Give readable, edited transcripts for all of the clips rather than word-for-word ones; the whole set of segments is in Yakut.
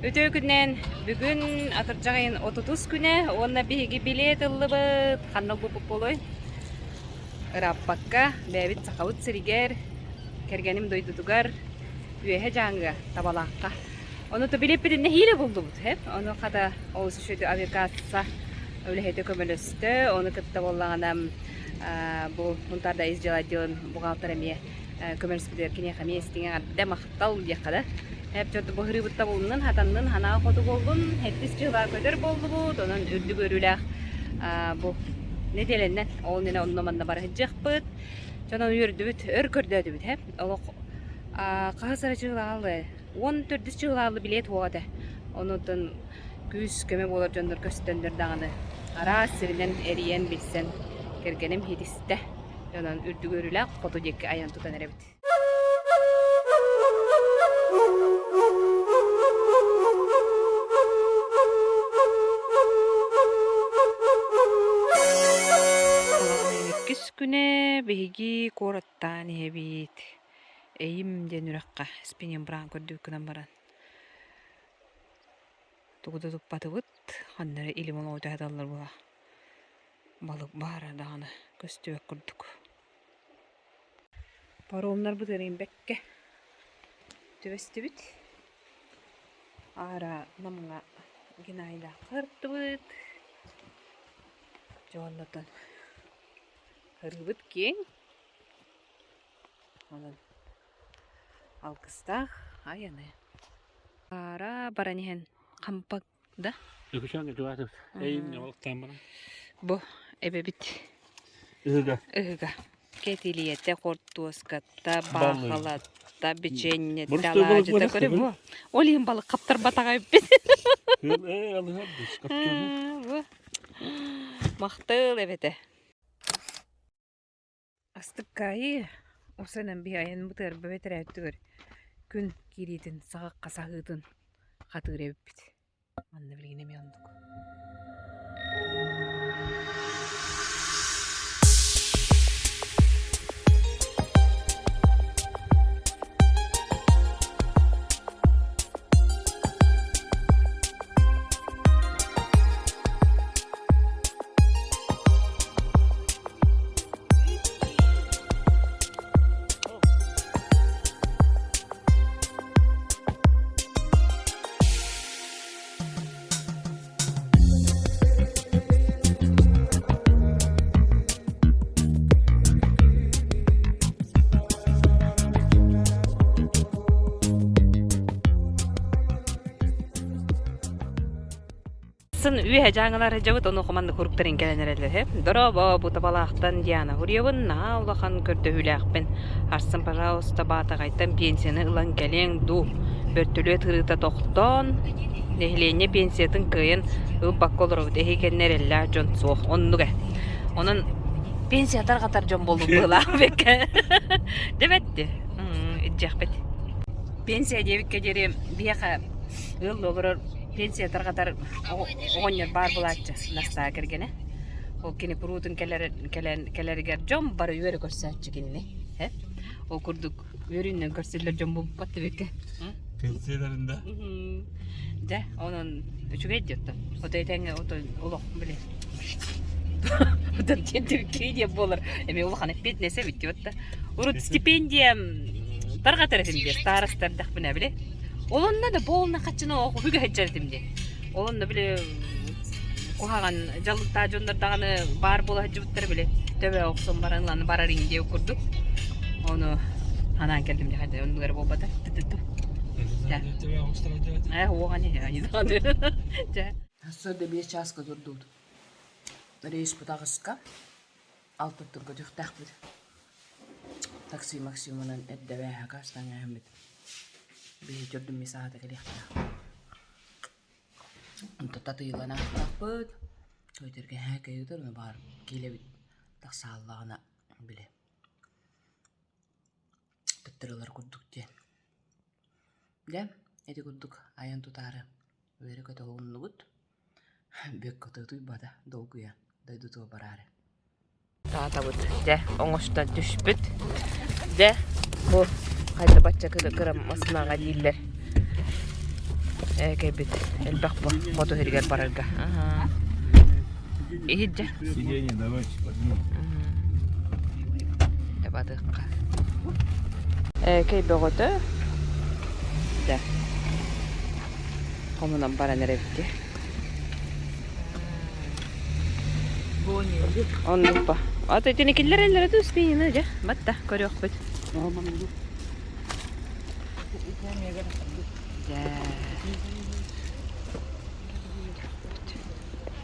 Үтүө күнүнэн бүгүн атырдьах ыйын отутус күнэ уонна биһиги билиэт ыллыбыт. Ханна ылбыппыт буолуой? Ырааппакка бэйэбит Сахабыт сиригэр, кэргэним дойдутугар, Үөһэ Дьааҥыга, Табалаахха. Ону то билиэппитин нэһиилэ буллубут. Ону хата олус үчүгэй авиакасса үлэһитэ көмөлөстө. Ону кытта буоллаҕына бу Мунтаарда ис дьыала отделын бухгалтер эмиэ көмөлөспүтүгэр киниэхэ эмиэ истиҥ эҕэрдэ махтал диэххэ да. Эп бу һырыыбыт табылыннын, хатаннын, санаа хоту буоллун, хэттис дьыла көтөр буоллубут, онон үрдүк үөрүүлээх бу нэдиэлэннэн ол иннинэ онно-манна бара сылдьыахпыт. Дьон үөрдүбүт, өр көрдөөтүбүт, һэ. Олох хаһыс эрэ чыылаалы, 14 чыылаалы билиэт уоҕа этэ. Онуттан күүс-көмө буолар дьоннор көстөннөр даҕаны араас сиринэн эрийэн билсэн кэргэним иһитистэ. Онон үрдүк үөрүүлээх хоту диэки айан тутан эрэбит. Иккис күнэ биһиги куораттаан иһэбит. Эйим диэн үрэххэ спиннинг быраан көрдүк гынан баран тугу да туппатыбыт, ханна эрэ илим олоҕу түһэтэллэр буолла. Балык баара даҕаны көстүбэт курдук. Паромнарбыт эрийбэккэ түбэстибит. Аара Намҥа Геннадийдаахха ырыттыбыт. Дьэ оннотон ырыыбыт киэҥ. Онон алгыстаах айаны. Аара баран иһэн хампа да? Бу эбэбит Ыһыга. Ыһыга. Кэтилиэтэ, хортуоската, баахалатта, бичиэнньэтэ, алаадьыта көрө бу. Ол иһин балык хаптарбатаҕа эбиппит. Бу. Махтал эбэтэ. Астыккаайы усанан биһи айанмытыгар бэбэтэрээттигэр күн киириитин саҕахха саһыытын хатыыр эбиппит. Манна билигин эмиэ оннук. Сын үөһэ дьааҥылар сылдьабыт, онуоха маннык уруктарын кэлэн эрэллэр үһү. Дорообо, бу Табалаахтан Диана Гурьевын наһаа улахан көрдөһүүлээхпин. Арсын, пожалуйста, Баатаҕайтан пенсияны ылан кэлиэҥ дуу. Бөртөлүөт ырыыта тохтоон, нэһилиэнньэ пенсиятын кыайан ылбакка олоробут. Эһиги кэннэ эрэллээх дьон суох. Оннук ээ. Онон пенсия тарҕатар дьон буоллум быһыылаах бэккэ. Дебетти. Илдьиэхпит. Пенсия диэбиккэ диэри биһиэхэ ыал олорор пенсия тарҕатар оҕонньор баар буолааччы Настаа кэргэнэ. Ол кини куруутун кэлэр, кэлэн, кэлэригэр дьон бары үөрэ көрсөөччү кинини. Э? Ол курдук үөрүүнэн көрсөллөр дьон булбат эбиккэ. Пенсияларында. Дьэ, онон үчүгэй диэттэн. Ото этэҥҥэ ото олох били. Отон диэн түбүккэй диэн буолар. Эмиэ улахан эппиэтинэс эбит диэбит да. Урут стипендия тарҕатар этим диэ, староста эрдэхпинэ били. Ол онно да полный хаччыны үгэ сылдьар этим дии. Ол онно били куһаҕан дьаллыктаах дьоннор даҕаны баар буола сылдьыбыттара били төбө охсон баран ылан барар ини диэбит курдук. Ону анаан кэллим дии хайда оннук эрэ буолбата. Ту-ту-ту. Ээ уоҕан иһэ даҕаны. Дьэ. Сарсыарда биэс чааска турдубут. Рейспит аҕыска, алтаттан көтүөхтээхпит. Такси максимумунан эрдэ бээһэкэ астан ааһаммыт. Биһи төрдүммүт саата кэлиэхтээх. Онто татыйыллан аахтахпыт. Көтөргө кэйутар баар киилэбит тахсааллаҕына били төттөрү курдук диэн. Дьэ, ити курдук айан тутаары үөрэ-көтө уһуннубут. Бүөккэ утуйбата, долгуйа дойдутугар бараары. Таатабыт дьэ оҥостон түспүт. Дьэ бу хайда бачча кыра массыынаҕа дииллэр. Кэлбит элбэх бу хоту сиригэр барарга. Иһирдьэ. Сиденье давайте поднимем. Табатыахха. Кэй бөҕөтө. Да. Хомунан баран эрэбит. Оннук ба. Ата итини киллэрэллэрэ тус пиинэ дьэ. Батта көрүөхпүт.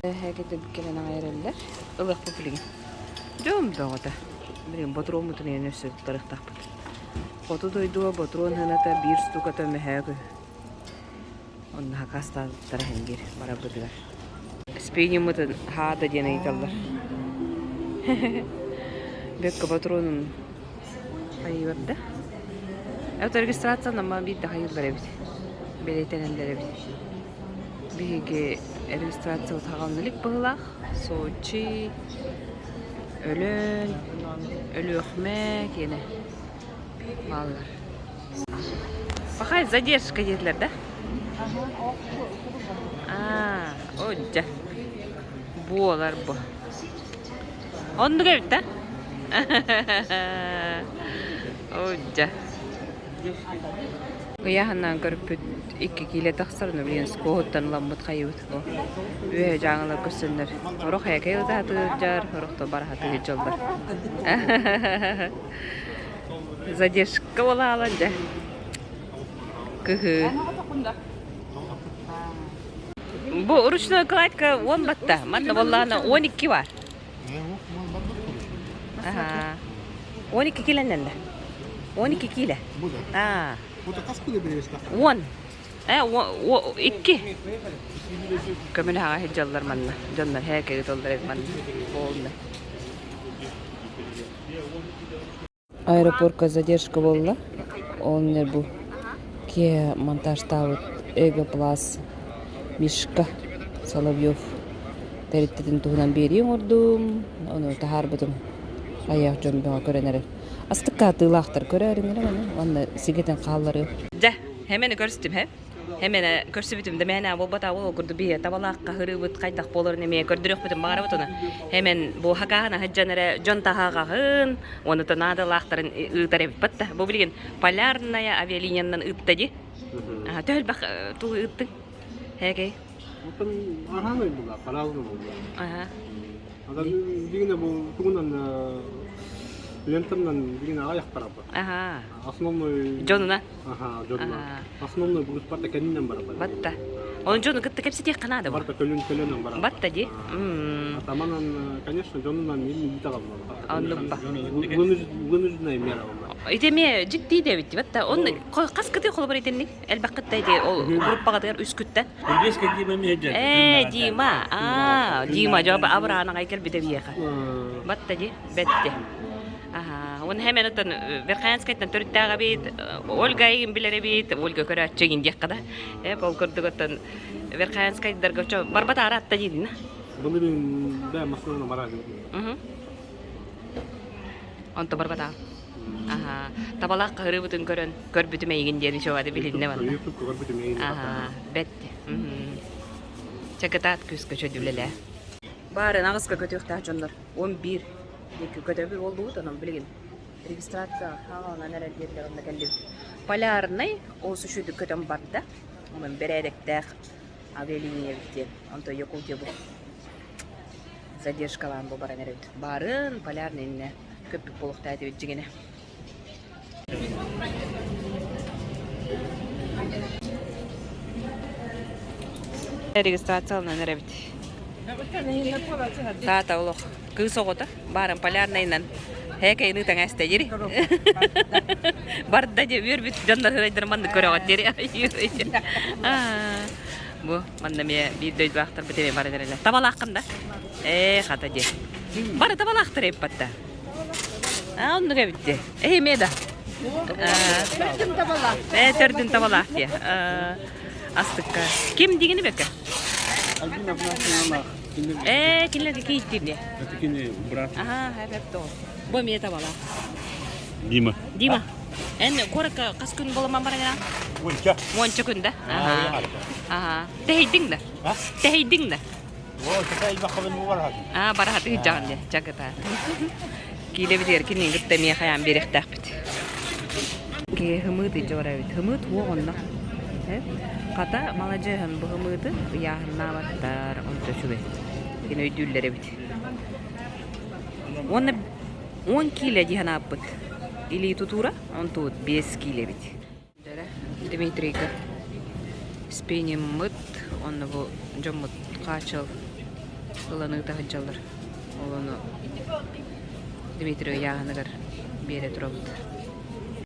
Эһэги кэлэн аҕай эрэллэр. Ылыахпыт билигин. Дьом бөҕөтө. Билигин ботуруоммутун иһэн өссө туттарыахтаахпыт. Хоту дойдуга ботуруон сыаната биир штуката мөһөөк үһү. Онно хакастаабыттара иһин биир барарбытыгар. Спиниммытын хаада диэн ыйыталлар. Бөккө ботуруонун хайыыбар да. Это регистрация намма биирдэ хайыыллар эбит. Бэлиэтэнэллэр эбит. Биһиги регистрация утаҕалана илик быһыылаах. Сочи, Өлөөн, Өлүөхүмэ киэнэ бааллар. Пахай задержка диэтилэр да? Аа, о дьэ. Буолар бу. Оннук эбит да? О дьэ. Ыйааһыннаан көрбүт 2 киилэ тахсар, но билигин скоһуттан ыламмыт хайыбыт бу. Үөһэ дьааҥылар көрсөннөр. Орох эйэкэй ытаатыырдьар, орох то бараһатыырдьаллар. Задержка буолаалар дьэ. Кыһыы. Бу ручной кладка 10 батта. Манна буоллаҕына 12 бар. Аха. 12 килэннэн да. 12 киилэ. Аа. 10. Э, 2. Көмөлөһөҕө сылдьаллар манна. Дьоннор һээкэ ыталлар эбит манна. Полный. Аэропортка задержка буолла. Ол иннинэ бу киэһэ монтажтаабыт Эго Плас Мишка Соловьев тэрилтэтин туһунан биэрии оҥордум. Ону таһаарбытым. Айах дьон бөҕө көрөн эрэр. Астыкка атыылаахтар көрөөрүҥ эрэ ону уонна сигэтин хаалларыам. Дьэ, хэмэни көрүстүм һэ. Эмэнэ көрсүбүтүм да мээнэ буолбатаа ол курдук биһи табалаахха һырыыбыт хайдах буоларын эмиэ көрдөрүөхпүтүн баҕарабыт ону эмэн бу хакааһын аһыдьан эрэ дьон таһааҕаһын уонна наадалаахтарын ыытар эбиппит да бу билигин полярная авиалиниянан ыытта ди төһө элбэх туу ыыттыҥ һээгэй Оттон араанай була, параалын була. Аха. Ада дигине бу тугунан лентамнан дигине аяқ барабы. Аха. Основной Дьонуна. Аха, дьонуна. Основной бүгүс барта кэннинэн барабы. Батта. Оны дьону кытта кэпсэтиэх наада бу. Барта көлүн көлөнөн барабы. Батта ди. Атаманан, конечно, дьонунан илин таҕалла. Оннук ба. Вынужденная мера була. Ити эмиэ дьиктии дэбит батта. Он хас кыты холобур итинник элбэх кытта ити ол группаҕытыгар үс күттэ. Үрдүскэ Дима эмиэ Ээ, Дима. Аа, Дима дьо абыраан аҕай кэлбитэ биһиэхэ. Батта ди, бэтти. Аха, уонна хэмэн оттон Верхоянскайтан төрүттээх эбит, Ольга игин билэр эбит, Ольга көрөөччү игин диэххэ да. Э, ол курдук оттон Верхоянскайдарга чо барбат араатта диидин. Былырыын да массыынаны барар. Онто барбата. Аха, табалаах хаһырыбытын көрөн көрбүтүм эйигин диэн үчүгэй билиннэ манна. Ютубка көрбүтүм эйигин. Аха, бэт. Чакытаат күүскэ чөдүлэлээ. Баарын аҕыска көтүөхтээх дьоннор 11 диэки көтөбү буоллубут, онон билигин регистрация хааланан эрэр диэтилэр онно кэллибит. Полярнай ол үчүгдүк көтөн барда. Онон бэрээдэктээх авиалиния эбит диэн. Онто Якутия бу задержкалаан бу баран эрэбит. Баарын полярный иннэ көппүт буолуохтаа этибит дьиҥинэ. Регистрацияланан эрэбит. Таата олох кыыс оҕото баарын полярнайынан һээкэйини таҥаста дири. Барда дии үөрбүт дьоннор сырайдарын маннык көрөҕүт дири. Бу манна эмиэ биир дойдулаахтарбыт эмиэ баран эрэллэр. Табалааххын да? Ээ, хата дии. Бары табалаахтар эппатта. Аа, оннук эбит дии. Эһи эмиэ да? Төрдүн табалаах. Ээ, төрдүн табалаах дии. Астыкка. Ким дигини бэкэ? Альбина Афанасьевна Ээ, кинилэргэ кииттир дии. Это кини брат. Аха, хэп то. Бу эмиэ табалаах. Дима. Дима, эн куоракка хас күн буоламан баран Уонча. Уонча күн да? Аха. Аха. Тэһийдиҥ да? Тэһийдиҥ да? Аа, барахаты ыдьаҕын дии, чагыта. Киилэбитигэр кинини кытта эмиэ хайаан биэриэхтээхпит. Хымыыт илдьэ барабыт. Хымыыт уох онно. Хата, маладьыаһын бу хымыыты ыйааһыннаабаттар, онто үчүгэй. Кини өйдүүллэр эбит. Уонна 10 киилэ дии санааппыт. Илии тутуура, онтубут 5 киилэ эбит. Дмитрийга спиниммыт, онно бу дьоммут хаачыл ылан ыыта сылдьаллар. Ол ону Дмитрий ыйааһыныгар биэрэ турабыт.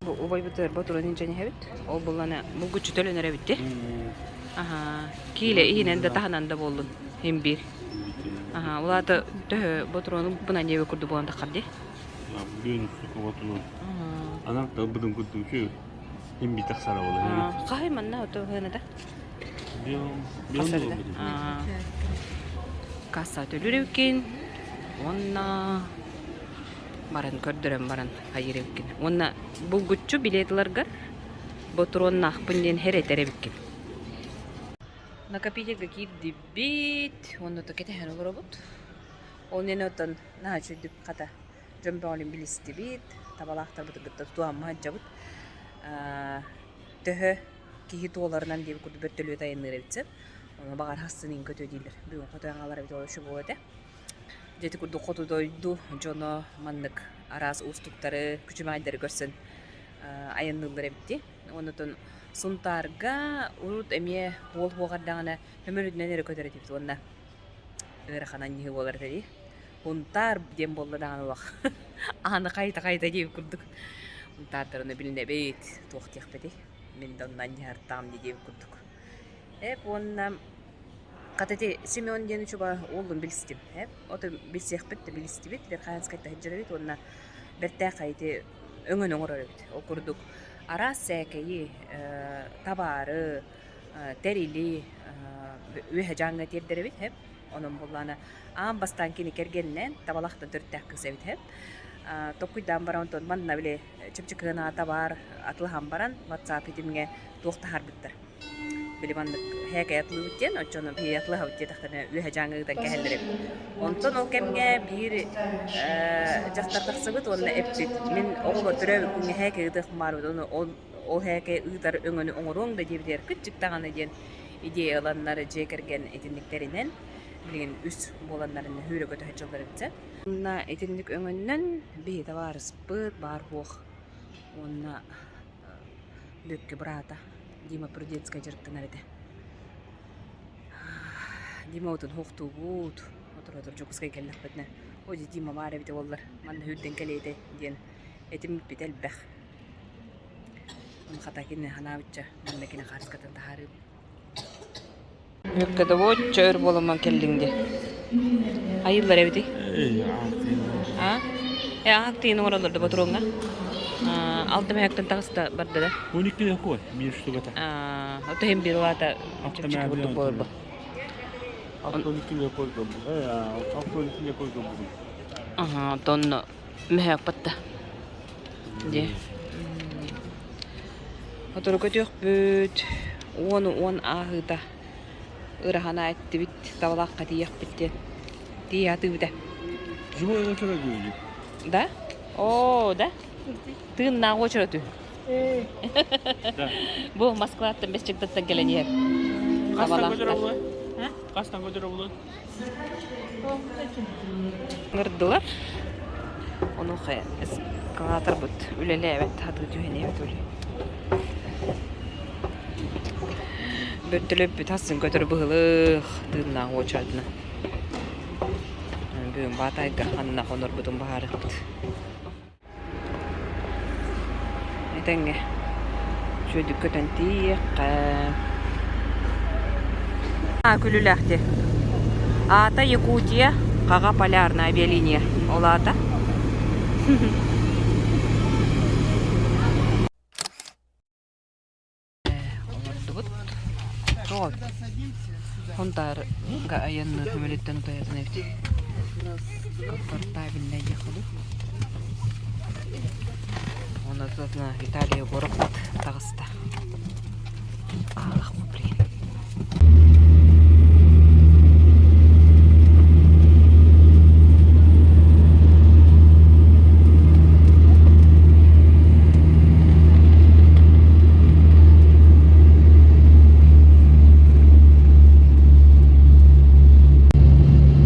Бу убайбытыгар ботурун илдьэн иһэбит. Ол буллана булгуччу төлөнөр эбит дии. Аха, киилэ иһинэн да таһынан да буоллун, иһин биир. Аха, ол аата төһө ботуруону бунан диэбит курдук буолан таххар дии. Бүгүн ботурун. Анар талбытын курдук үчүгэй. Имби тахсара буолар. Хаһай манна ото хыаната? Касса төлүүр эбиккин уонна баран көрдөрөн баран хайыыр эбиккин. Уонна булгуччу билет ыларгар ботуруоннаахпын диэн һэр этэр эбиккин. Накопительга киирдибит уонна то кэтэһэн олоробут. Ол нene оттон наһаа үчүгдүк хата дьон бөҕөлүн билистибит, табалаахтарбытын кытта тутуһаммыт сылдьабыт. Төһө киһи туоларынан диэбит курдук бөртөлүөт айанныыр эбит сөп. Ону баҕар хассын көтүө дииллэр. Бүгүн хоту аҥалар эбит ол үчүгэй буолуо этэ. Дьэ ити курдук хоту дойду дьоно маннык араас уустуктары, күчүмэҕэйдэри көрсөн айанныыллар эбит дии. Оннутун Сунтаарга урут эмиэ уол уоҕардаҕына көмөлүтүнэн эрэ көтөр этибит уонна ыарахан анньыһыы буолар этэ дии. Һунтаар диэн буолла даҕаны олох ааны хайта-хайта диэбит курдук Һунтаардарын билинэбит, туох диэхпитий, мин да онно анньыһартаам дии диэбит курдук. Эп уонна хата ити Семен диэн учуба уоллун билистим. Эп ото билсиэхпит да билистибит, Верхоянскайта сылдьар эбит уонна бэртээхэй ити өҥөнү оҥорор эбит. Ол курдук араас сээкэйи, табаары, тэрили үөһэ дьааҥҥа тиэрдэр эбит. Эп онон буоллаҕына аан бастаан кини кэргэнинээн табалаахтан төрүттээх кыыс эбит эһэ. Толкуйдаан баран онтон манна били чэпчэки гынаата баар атылаһан баран WhatsApp итимҥэ туох таһаарбыттар. Били маннык һээкэй атылыыбыт диэн, оччону биһиги атылаһабыт диэтэхтэринэ үөһэ дьааҥы ыытан кэһэллэр эбит. Онтон ол кэмҥэ биир дьахтар тахсыбыт уонна эппит мин оҕолор төрөөбүт күҥҥэ һээкэй ыытыахпын баарбыт ону ол һээкэй ыытар өҥөнү оҥоруоҥ да диэбитигэр кырдьык даҕаны диэн идея ыланнар дьиэ кэргэн итинниктэринэн билигин үс буоланнарын үүрэ көтө сылдьаллар эбит Уонна итинник өҥөннөн биһи табаарыспыт баар суох уонна Бүөккэ быраата Дима Прудецкай дьарыктанар этэ. Димабытын суохтуубут, отур-отур Дьокуускай кэллэхпитинэ, «О дьэ Дима баар эбитэ буоллар, манна сүүрдэн кэлиэ этэ» диэн этиммиппит элбэх. Хата кини санаабычча манна кини хаарыскатын таһаарыым. Бүөккэ да оччо өр буоламман кэллиҥ дии. Айыллар эбитий? А? Э, аактыйын оҥороллор да ботуруоҥҥа. Алта мөһөктөн таҕыста барда да. 12 такой, биир штука. А, ото иһин биир улаата чэпчэки курдук буолар бу. 12 такой 12 такой Ага, онтон мөһөөк батта. Дии. Сотору көтүөхпүт, 10-10 ааһыыта ыраһана эттибит, табалаахха тиийиэхпит диэн. Тиийэ атыыбыта. Живой очередь будет. Да? О, да? Тыыннаах очередь Да. Бу Москваттан Бесчиктаттан кэлэн иһэр. Хастан көтөр Табалаахтар. буолуой? Хастан көтөр буолуой? Ыҥырдылар. Онуоха эскалаторбыт үлэлээбэт хатыы түһэн иһэбит үлэ. Бөртөлөппүт хасын көтөр быһылыах тыыннаах уочаратына. Бүгүн Баатайга ханна хонорбутун баһаарыппыт. Этэҥҥэ үчүгэйдик көтөн тиийиэххэ. Күлүлээх дии. Аата Якутия, Хаҕа полярная авиалиния. Ол аата. Олордубут. Тоҕо? Хонтаарга айанныыр көмөлүттэн утуйатын эбит. Комфортабельнай диэх дуу. Онно тутатына Виталий Егоровпут таҕыста. Аалах блин.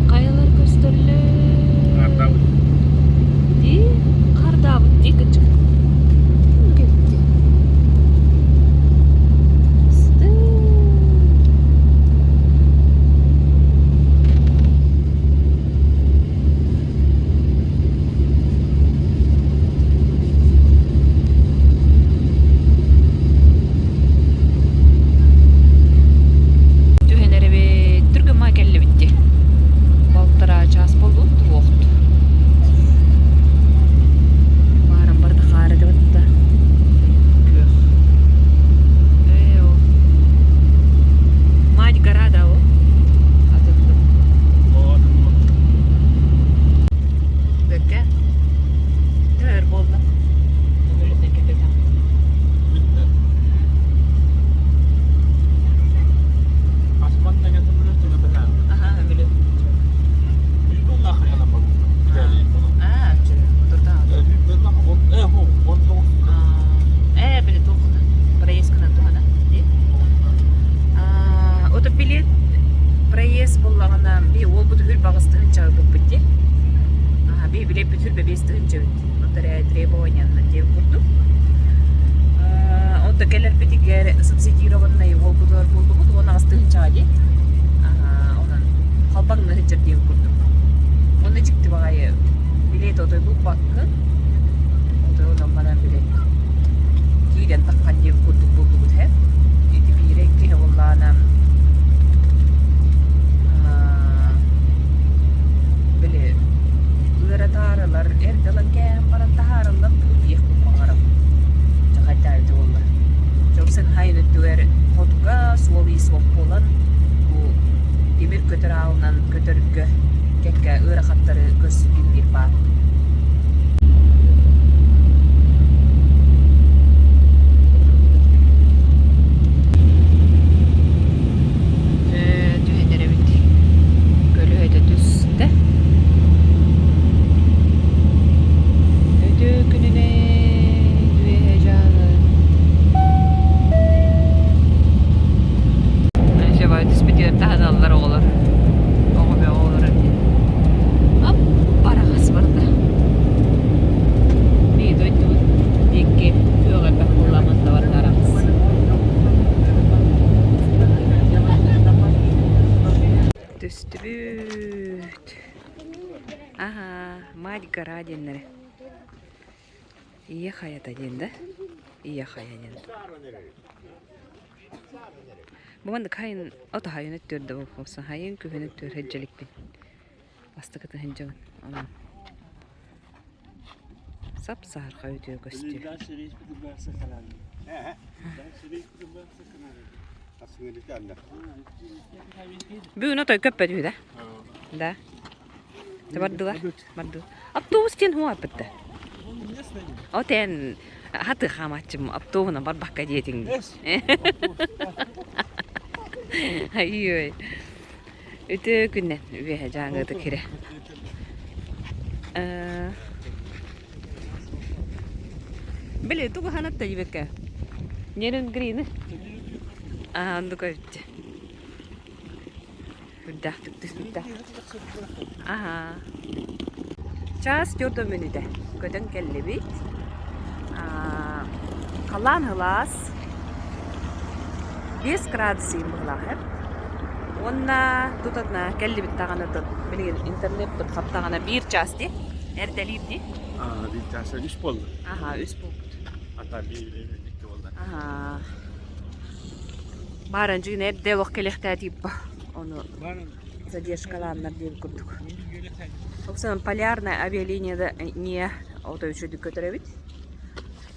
Хайалар көстөллөр. Ардабыт. Дии, хардаабыт дии кычык. Түһэн эрэбит, түргэн маа кэллибит дии. Балтараа чаас буолбут, туохт. Бааран барда хаара дебатта. Күөх. Ээ о. Мать гора да о. Атындым. Бөкке. Төр буолла. Өмүрүттэн кэппэтэх. Аха, өмүрү. Аа, Ээ, били туоххуна, проездкынан туһана дии. Аа, ото билет проезд буоллаҕына би уолбут үһүр баҕас тыһыынча ылбыппыт дии. Аа, би билеппит үһүр бэбиэс тыһыынча эбит. Оттор требованиянан диэн курдук. Аа, онто кэлэрбитигэр субсидированный уолбутугар буоллубут 18 тыһыынчаҕа дии. Аа, онон халбаҥна сылдьар диэн курдук. Онно дьикти баҕайы билиэт отой булбаккын. Отой онон манан били киирэн таххан диэн курдук буллубут һэ. Ити биирэ иккиһэ буоллаҕына били ыаратаарылар эрдэ ылан кээһэн баран таһаараллар дуу диэхпин баҕарабын. Дьэ хайдаабыта буолла. Дьэ хайын өттүгэр хотуга суол-иис суох буолан бу тимир көтөр аалынан көтөргө кэккэ ыарахаттары көрсүбүт биир баар. Түһэн эрэбит. Көлүөһэтэ түстэ. Өтө күнүнэн үөһэ дьаалы. Ачаба түспүтүгэр таһыналлар оҕолор. Оҕо бөҕө олорор дии. Ап, бараҕас барда. Бии дойдубут диэки күөх элбэх буолламын да барда араҕас. Түстүбүт. Аха, мать гора диэннэри. Ийэ хайата диэн да? Ийэ хайа диэн. Бу маннык хайын ото хайын өттүөр да буолса хайын күһүн өттүөр сылдьа Бастакытын сылдьабын. Онон сап-саһархай үтүө көстүү. Бүгүн отой көппөт үһү да? Да. Бардылар. Бардылар. Автобус диэн хуаппыт да. Отен хаты хаамааччым автобуна барбакка диэтиҥ. Ай-ой. Үтүө күннэн үөһэ дьааҥыты кирэ. Били тугу ханатта дибекке? Нерин грины. Аа, оннук өттө. Үрдээх түспүттэ. Аха. Чаас төрт мүнүүтэ. Көтөн кэллибит. Халаан сылаас. 5 градус быһылаах Уонна тутатына кэллибит даҕаны билигин интернеппит хаптаҕына биир чаас дии. Эрдэлиир дии. Аа, биир чаас үс буолла. Аха, үс буолбут. Ата биир икки буолла. Аха. Бааран дьиҥ эрдэ олох кэлиэхтээтииппа. Ону задержкалааннар диэн курдук. Собственно, полярная авиалинияда не отой үчүгдүк көтөр эбит.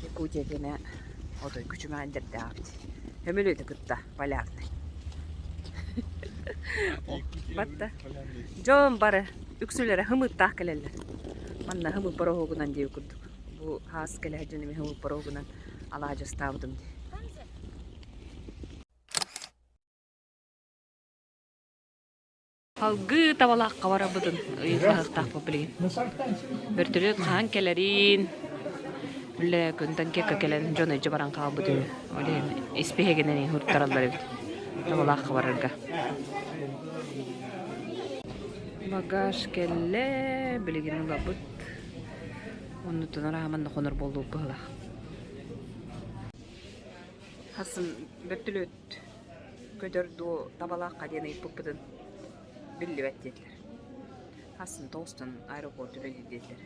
Якутия диэнэ отой күчүмэҕэндэрдээх эбит. Көмөлүөтү кытта полярный. Батта. Дьон бары үксүлэрэ хымыттаах кэлэллэр. Манна хымыт пороһугунан диэбит курдук. Бу хаас кэлэ дьон эмиэ хымыт пороһугунан алаадьы астаабытым дии. Салгыы табалаахха барабытын ыйыталаһыахтаахпыт билигин. Бөртөлүөт хаһан кэлэрин, үлэ күнтэн киэккэ кэлэн дьон өйдьө баран хаалбыт үһү. Ол иһин испииһэгинэн иһуттараллар эбит табалаахха барарга. Багаж кэллэ, билигин ылабыт. Оннуттан арааман да хонор буоллубут быһыылаах. Хасын бөртөлүөт көтөр дуо табалаахха диэн ыйыппыппытын биллибэт диэтилэр. Хасын тоҕустан аэропорт үлэлиир диэтилэр.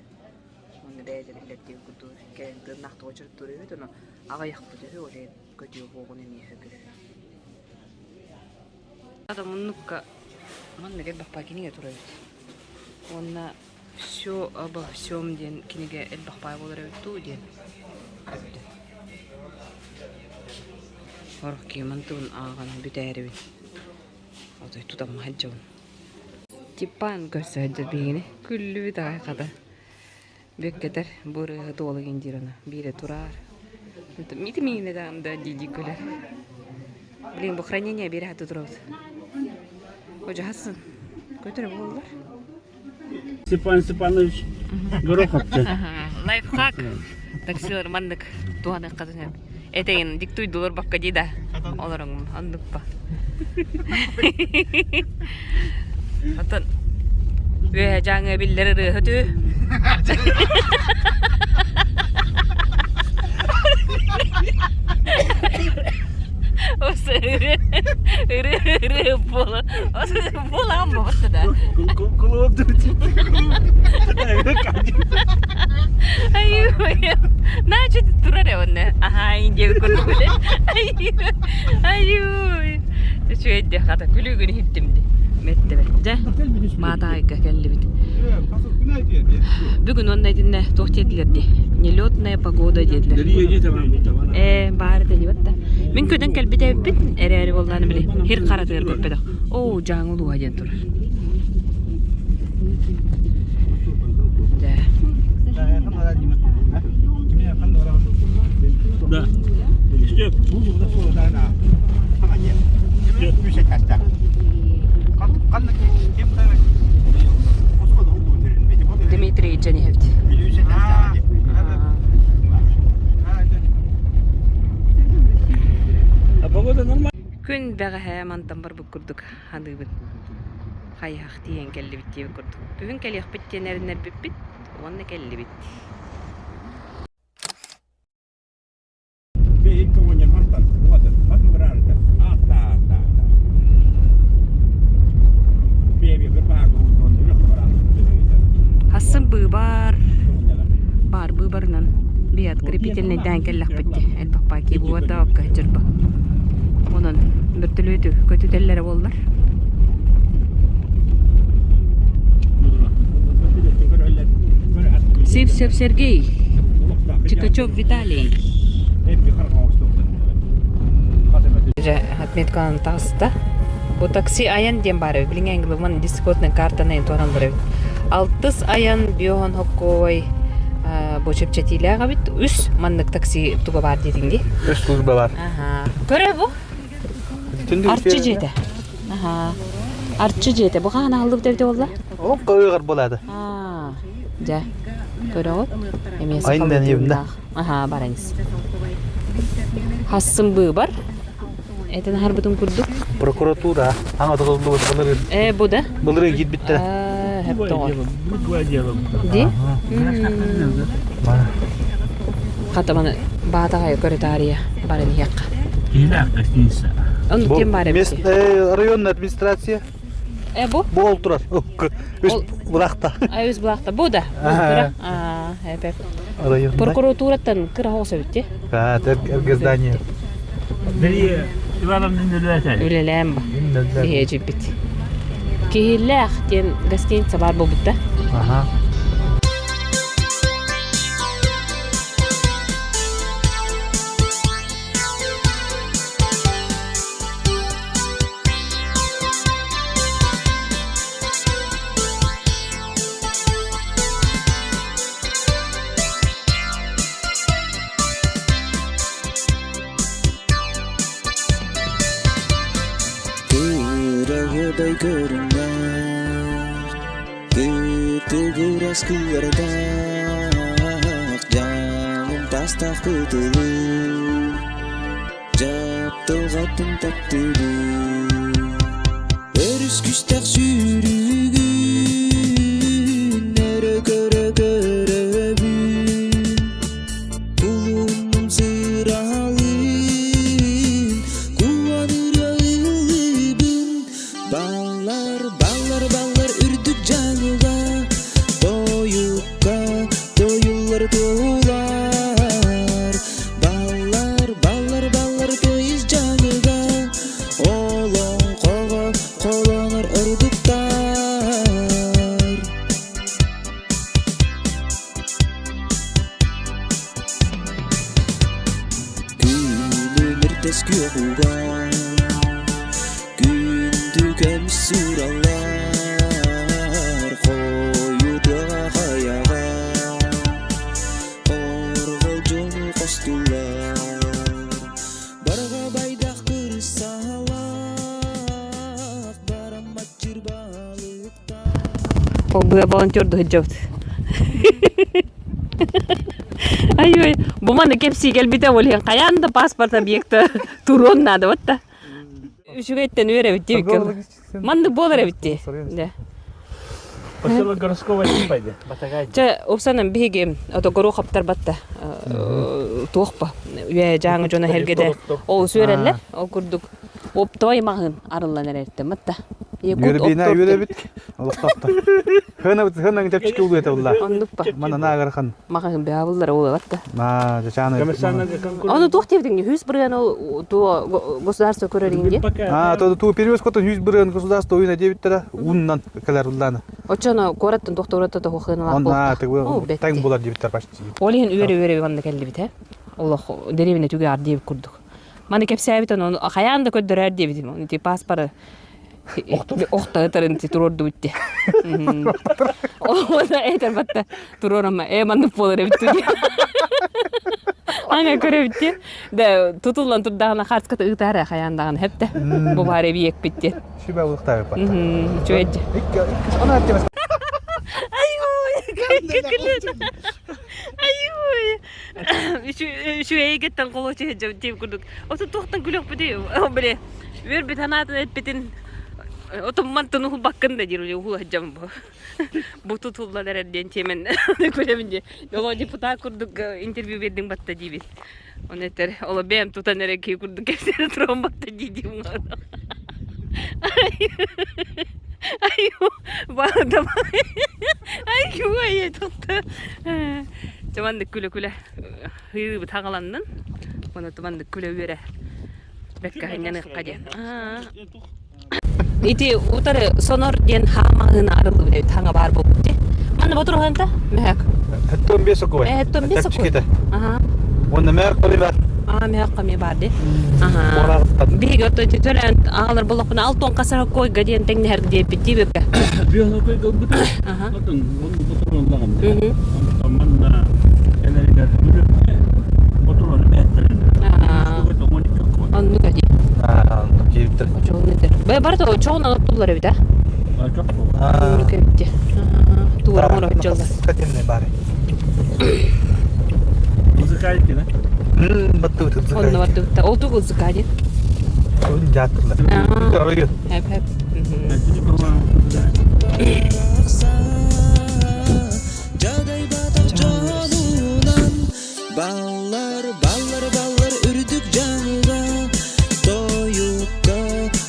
Уонна бэйэтэ биллэр диэн курдук кэлэн тыыннаах тоҕо дьарыктыыр үһү ону аҕыйахпыт үһү ол иһин көтүө буоҕун эмиэ сөбү. Муннукка маннык элбэх кинигэ турар эбит. Уонна Все обо всем диэн кинигэ элбэх баай буолар эбит дуу диэн көрдө. Сорох киһи мантыбын ааҕан бүтээрибин. Отой тутамма сылдьабын. Типпаан көрсө сылдьар биһигини. Күллүбүт аҕай хата. Бүөккэтэр бу ырыаһыт уола гин диир ону. Биирэ тураар. Мити миигинэ даҕаны да дии-дии күлэр. Блин, бу хранение биирэ хата турабыт. Одьаһасын. Көтөрө буоллар. Степан Степанович Гороховча. Лайфхак. Таксилар маннык туһаныахха сөп. Этэйин диктуйдулар бакка дии да. Олороҥ оннукпа. Оттон үөһэ дьааҥы биллэр ырыаһыт үһү. Ос ырыа ырыа ырыа буола буолаҕын буолбатта да. Значит, турар онно. Аха, индия курдук үлэ. Айуу. Үчүгэй дии хата күлүүгүн иһиттим дии. Мэттэ Дьэ, маатаайга кэллибит. Бүгүн уонна итиннэ туох диэтилэр дии? Нелетная погода диэтилэр. Ээ, баар этэ диэбэт да. Мин көтөн кэлбит эбиппин, эрээри буоллааны били хир харатыгар көппөтөх. Оо, дьааҥы улууһа диэн турар. Дьэ. Да. Дмитрий Джанихевич. А погода нормально? Күн бэҕэһээ мантан барбыт курдук саныыбын. Хайыһах тиийэн кэллибит диэбит курдук. Күһүн кэлиэхпит диэн эрэннэрбиппит уонна кэллибит. Хасын быыбар баар быыбарынан бият крепительнэйдээн кэллэхпит дии элбэх паки буолбатаҕа дьырба онон бөртөлүөтү көтүтэллэрэ буоллар Сивцев Сергей, Чикачев Виталий. Дьэ, отметкалан таҕыста. Бу такси айан диэн баар эбит. Билиҥҥи англыман дискотный картаны туһанан бар эбит. Алтыс айан биоһон хоккой бу чэпчэтиилээх эбит. Үс маннык такси туга баар диэтиҥ дии. Үс служба бар. Көрө бу. Арчы дьиэтэ. Аха. Арчы дьиэтэ. Бу хаһан аһыллыбыт эбитэ буолла? Ол көйгөр буолаады. Аа. Дьэ. Көрөҕүт? Эмиэ Айнан ебна. Аха, баранис. Хассым быыбар. Этин аһарбытым курдук. Прокуратура. Аңа тотуллубут былырын. Э, бу да? Былырын киирбиттэрэ. Аа, хептоҕор. Ди? Хата маны баатаҕай көрө таарыйа баран иһиэххэ. Киһилээх гостиница. Ону ким баар эбит? Районная администрация. Э, бу? Бу ол турар. Үс булахта. А, үс булахта. Бу да. Бу Аа, эпеп. Прокуратураттан кыра хоҕус эбит ти. Аа, эргэ здание. Дарья Ивановна үлэлээн. Үлэлээн ба. Биһиэдьиппит. Киһилээх диэн гостиница баар буолбут да. Аха. Кыраһыдай көрүҥнээх. Латыгырас кыырдаах, дьаҥым таастаах кытылым, дьаптылҕатын таптыыбын. Өрүс күстэх сүүрүгүн өрө көрө көрөбүн, кулунум сыраалын, куанырыа ыллыыбын. Баллар, баллар, баллар үрдүк дьаҥыга, тойукка тойуллар туолар. Баллар, баллар, баллар тыйыс дьаҥыга, олоҥхоҕо холонор ордуктар. Күлүмүрдэс күөх уга Күндү көмүс суураллар Хойутуоҕа хайаҕа Хорҕол дьону хостуллар Барҕа байдах кырсалаах Бараммат чырбалыктаах Быа волонтер сылдьабыт. Ай-ой, бу маны кэпсии кэлбитэ ол иһин хайаан да паспорт объекта туруон наада батта. Үчүгэйтэн үөрэбит диэбиккэ. Маннык буолар эбит дии. Да. Поселок городского типа иде. Батагай. Чэ, упсанан биһиги ото Горохоптар батта туохпа үө дьааҥы дьоно эргede ол сүөрэллэр ол курдук оптовай маҕаһыын арыллан эрэртэн батта Якут Үөрбиинэ оптовтар үөрэбит олохтоохтор. Хына хына чэпчэки улуета улла. оннукпа Манана агархан. маҕаһыын бэҕэ буллар улабатта Ма жачааны. Ону туох диэбитиҥ үһүс бырыан ол туо государство көрөрүн диэн. А, то ту перевоз котон үс бырыан государство уйна диэбиттэрэ уннан кэлэр уллааны. Оччоно куораттан туохтуурата тоһуохыналаах Онна буолта. таң булар диэбиттэр почти. Ол иһин үөрэ-үөрэ манна кэллибит э. Олох дэриэбинэ түгээр диэбит курдук. Маны кэпсээбит ону хайаан да көрдөрөр диэбитим. Оны ти паспоры охтоотарын ти туруордубут ти. Оны этер батта туруорама э маннык буолар эбит диye. Anga көрөбүт ти. Да тутуллан турдаҕына хаарската ыытаара хайаан даҕаны хепте. Бу баар эбиэкпит диэн. Сүбэ улуктаабыт батта. Үчүгэйдь. Икки икки она аттемес. Айуй. Үчүгэйгеттен холочу дьип курдук. Оту туохтан күлүөхпүтүй? Били үөрбүт санаатын эппитин отуммантын уһулбаккын да диир уһулаһдьам бу. Бу тутуллан эрэр диэн тиэмэн күлэбин дии. Оло депутат курдук интервью бердиҥ батта диибин. Оны этэр, оло бэйэм тутан эрэ киһи курдук кэпсээн туран батта дии диим. Ай, ай, тохто. Туманнык күлэ-күлэ ыйыыбыт хаҕаланнын. Оны туманнык күлэ үөрэ бэккэ ханньаныахха диэн. Ити утары сонор диэн хаамаһыына арыллыбыт эбит хаҥа баар буолбут дии. Манна ботуруһанта мэһэк. Хэттон бес окуй. Хэттон бес окуй. Аха. Уонна мэһэк коми бар. Аа мэһэк коми бар ди. Аха. Биһиги отто ити төлөөн аҕалар боллохпуна алтон хасар койга диэн тэҥнэһэр диэппит дии бөккө. Биону кой кылбыта. Аха. Отон ботуруоллаҕым. Манна кэлэригэр ботуруону бээттерин. Оннук дии. Киириттэр. Очоҕун этэр. Бай барыта очоҕун оттуллар эбит а? Оннук эбит дии. Туора оҥоро сылдьаллар. Катенный бары. Музыкальный, да? Баттыбыт Онно бардыбытта. Ол тугу музыка диэн? Дьааттылар. Хэп хэп. Жадайбатах дьонунан Баллар, баллар, баллар үрдүк дьаҥыга Тойукка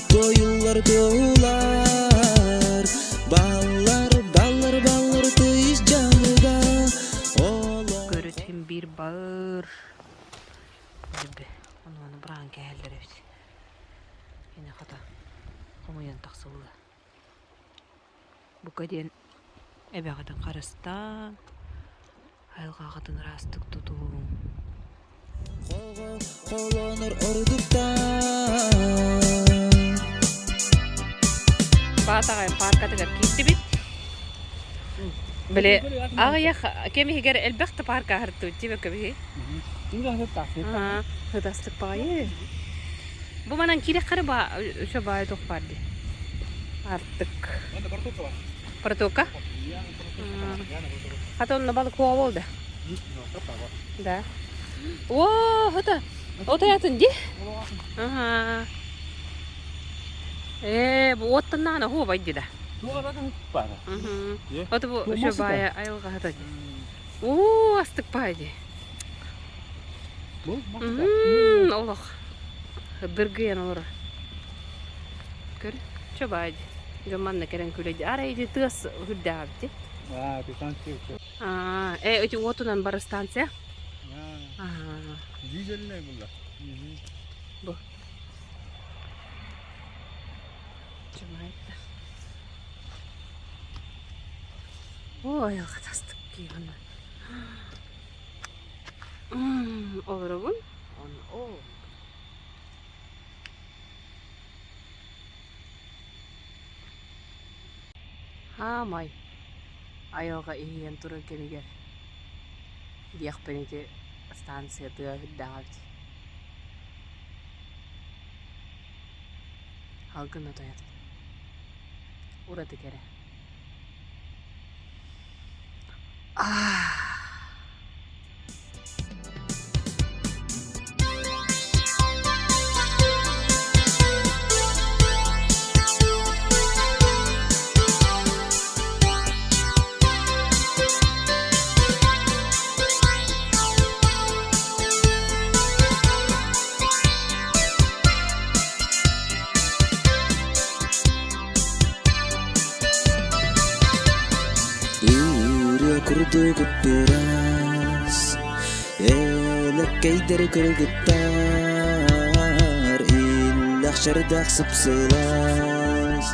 тойуллар туолар Баллар, баллар, баллар тыйыс дьаҥыга Көрүтүм биир баыр. Ону ону быраҕан кээһэллэр эбит. Кини хата хомуйан тахсылла. Бука диэн эбэҕитин харыстаан, айылҕаҕытын ыраастык тутуҥ. Холонор ордуктаах Баатаҕай пааркатыгар киирдибит. Били аҕыйах кэм иһигэр элбэх да паарка аһартыбыт дии бөкөбүһү. Ытастык баҕайы. Бу манан киирэххэ эрэ баа өссө баайы туох баар дии. Артык. Протока? Хата онно балык хуа болду. Да. О, это отаятын ди. Ага. Э, бу оттаннаана хуа байдди да. Ото бу ошо бая айылга хата ди. Оо, астык бай ди. Олох. Дыргыйан олорор. Көр, чобаай ди. Дьон манна кэлэн күлэйди. Арай ити тыас үрдээҕэ Аа, станция. Аа, э, ити уотунан бар станция. Аа. Дизельная была. Бу. Чумайта. Ой, алҕатастык киһи Олоробун. О. Хаамай айылҕа иһийэн турар кэмигэр диэхпин ити станция тыа үрдээх эбит. Салгын отойот. Ураты кэрэ. Аа Ырыа курдук турас Элэккэйдэр кыргыттар Иллэхчэрдээх сыпсылас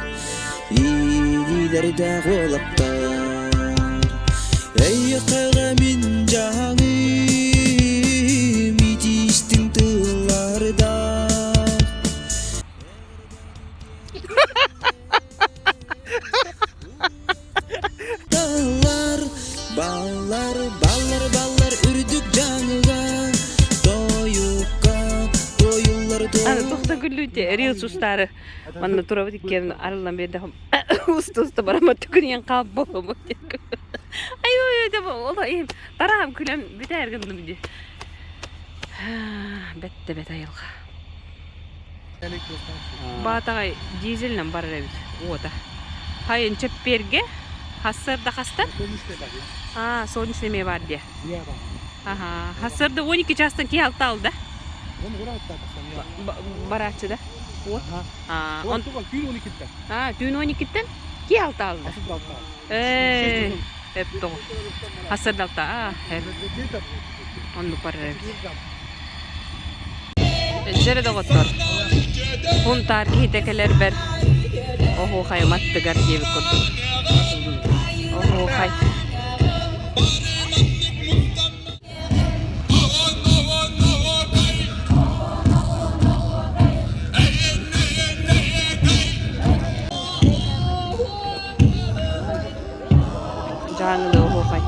Илиилэрдээх уолаттар Эйиэхэҕэ мин дьаһаҥым Итиистиҥ тыллардаах Баллар, баллар, баллар, баллар үрдүк дьаҥыга Тойукка, тойуллар Аны тохта күллүүтэ рилс устаары манна турабыт иккиэн арыллан биэрдэхим уста-уста бараммат түгүнүйэн хаалбалым Ай ой ой ол иһин тараам күлэн бүтээр гынным дии. Бэтте бэт айылҕа. Баатаҕай дизельнэн барар эбит уота. Хайын чэппиэргэ хассыарда хастан? Аа, солнечный эмиэ баар диэ. Аха, хассыарда 12 чаастан киһи алта алда. Барааччы да? Уот. Аа, он Аа, түүн 12-тен киһи алта алда. Ээ, эп тоҕо. Хассыарда алта. Аа, эп. Оннук барар эбит. Дьэрэ доҕоттор, Һунтаар киһитэ кэлэрбэр оһуохайым аттыгар диэбит курдук. Оһуохай. Дьааҥылыы оһуохай.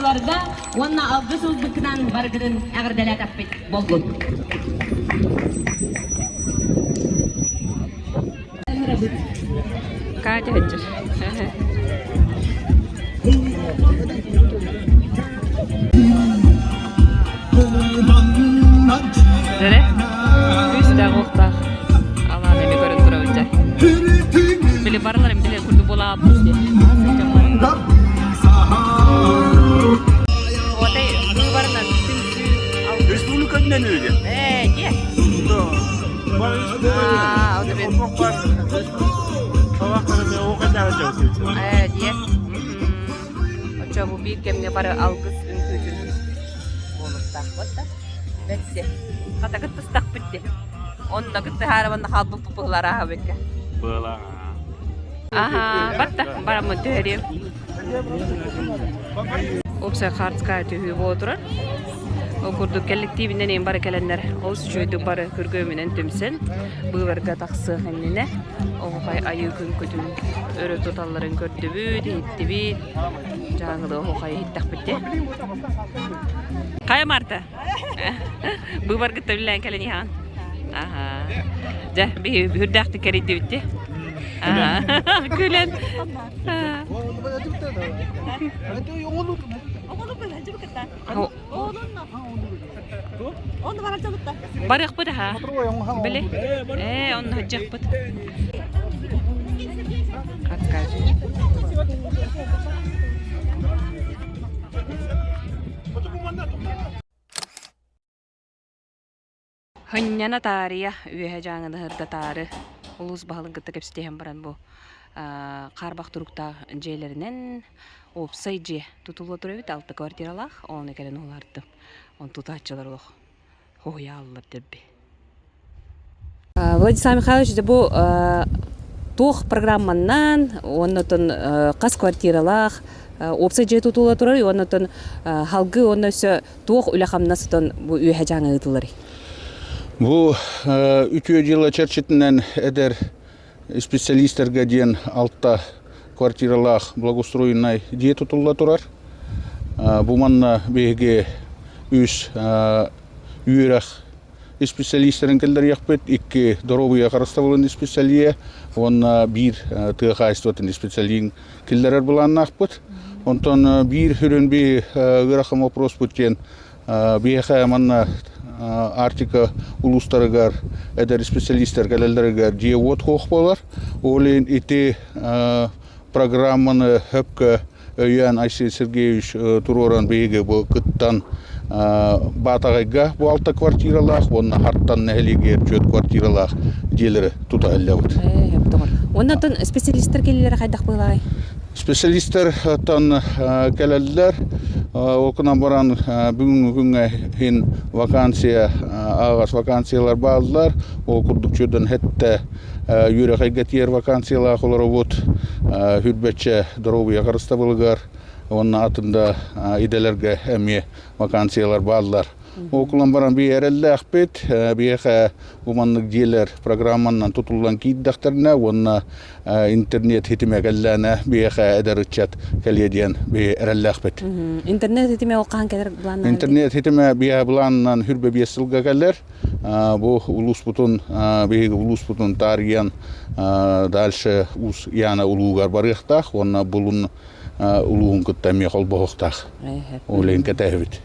кыттааччыларга уонна алгыс ылбыккынан барыгытын эҕэрдэлээтэхпит буоллун. Катя сылдьар. Дэрэ, күүстээх уохтаах алаан эми көрөн турабын дьэ. Били барыларын билэр курдук буолаабыт дии. Отай быыбарынан түмсүү Республиканнан öyle. Ээ, дьэ. Аа, ол эбит. Ээ, дьэ. Оччо бу биир кэмҥэ бары алгыс үҥкүүтүн буолуохтаахпыт да. Бэрт Хата кыттыстахпыт дии. Онно кыттыһаарыбанна хаалбыппыт быһыларааһа бэккэ. Была. Аха, батта бараммын түһэриэм. Уопсай хаартыскаҕа түһүү буола турар. Ол курдук кэлликтиибинэн иһин бары кэлэннэр олус үчүгэйдик бары күргүөмүнэн түмсэн быыбарга тахсыах иннинэ оһуохай айыы күн өрө туталларын көрдүбүт, иһиттибит. Дьааҥылыы оһуохай иһиттэхпит дии. Хайа Марта? Быыбаргытта үлэлээн кэлэн иһэҕин? Аха. Дьэ, биһи үрдээхтик кэрийдибит дии. Аха. Күлэн. Барыахпыт аха. Били. Ээ, онно сылдьыахпыт. Хынньана таарыйа үөһэ дьааҥыны сырдатаары улуус баһылыгын кытта кэпсэтиһэн баран бу хаарбах туруктаах дьиэлэринэн уопсай дьиэ тутулла турар эбит алта квартиралаах ону кэлэн улаартым он тутааччылар олох хоһуйааллар дэрби Владислав Михайлович дьэ бу туох программаннан уонна оттон хас квартиралаах уопсай дьиэ тутулла турар уонна оттон халгыы уонна өссө туох үлэ-хамнас отон бу үөһэ дьааҥы ыытылларый? Бу үтүө дьыала чэрчитинэн эдэр специалистарга диэн алта квартиралаах благоустроеннай дьиэ тутулла турар. Бу манна биһиги үс үөрэх исписэлиистэрин киллэриэхпит, икки доруобуйа харыстабылын исписэлииһэ уонна биир тыа хаһаайыстыбатын исписэлииһин киллэрэр былааннаахпыт. Онтон биир сүрүн би ыарахан вопроспут диэн биһиэхэ манна Арктика улуустарыгар эдэр специалистар кэлэллэригэр дьиэ-уот суох буолар. Ол иһин ити программаны сөпкө өйөөн Айсен Сергеевич туруоран биһиги бу кыттан Баатаҕайга бу алта квартиралаах уонна Хартан нэһилиэгэр түөрт квартиралаах дьиэлэри тута ыллыбыт. Уонна оттон специалистар кэлиилэрэ хайдах быһыылааҕый? Специалистар оттон кэлэллэр. Ол гынан баран бүгүҥҥү күҥҥэ иһин вакансия аҕас вакансиялар бааллар. Ол курдук чүөдэн хэттэ үөрэх эйгэтигэр вакансиялаах олоробут. Хүрбэччэ доруобуйа харыстабылыгар уонна атын да идэлэргэ эмиэ вакансиялар бааллар. Ол баран би эрэллээхпит, биһиэхэ бу маннык дьиэлэр программанан тутуллан киирдэхтэринэ уонна интернет ситимэ кэллээнэ биһиэхэ эдэр ыччат кэлиэ диэн би эрэллээхпит. Интернет ситимэ ол хаһан кэлэр былааннанар? Интернет ситимэ биһиэхэ былаанынан хүрбэ биэс сылга кэлэр. Бу улууспутун биһиги улууспутун таарыйан дальше Уус Яна улуугар барыахтаах уонна Булун улууһун кытта эмиэ холбоһуохтаах. Ол иһин кэтэһэбит.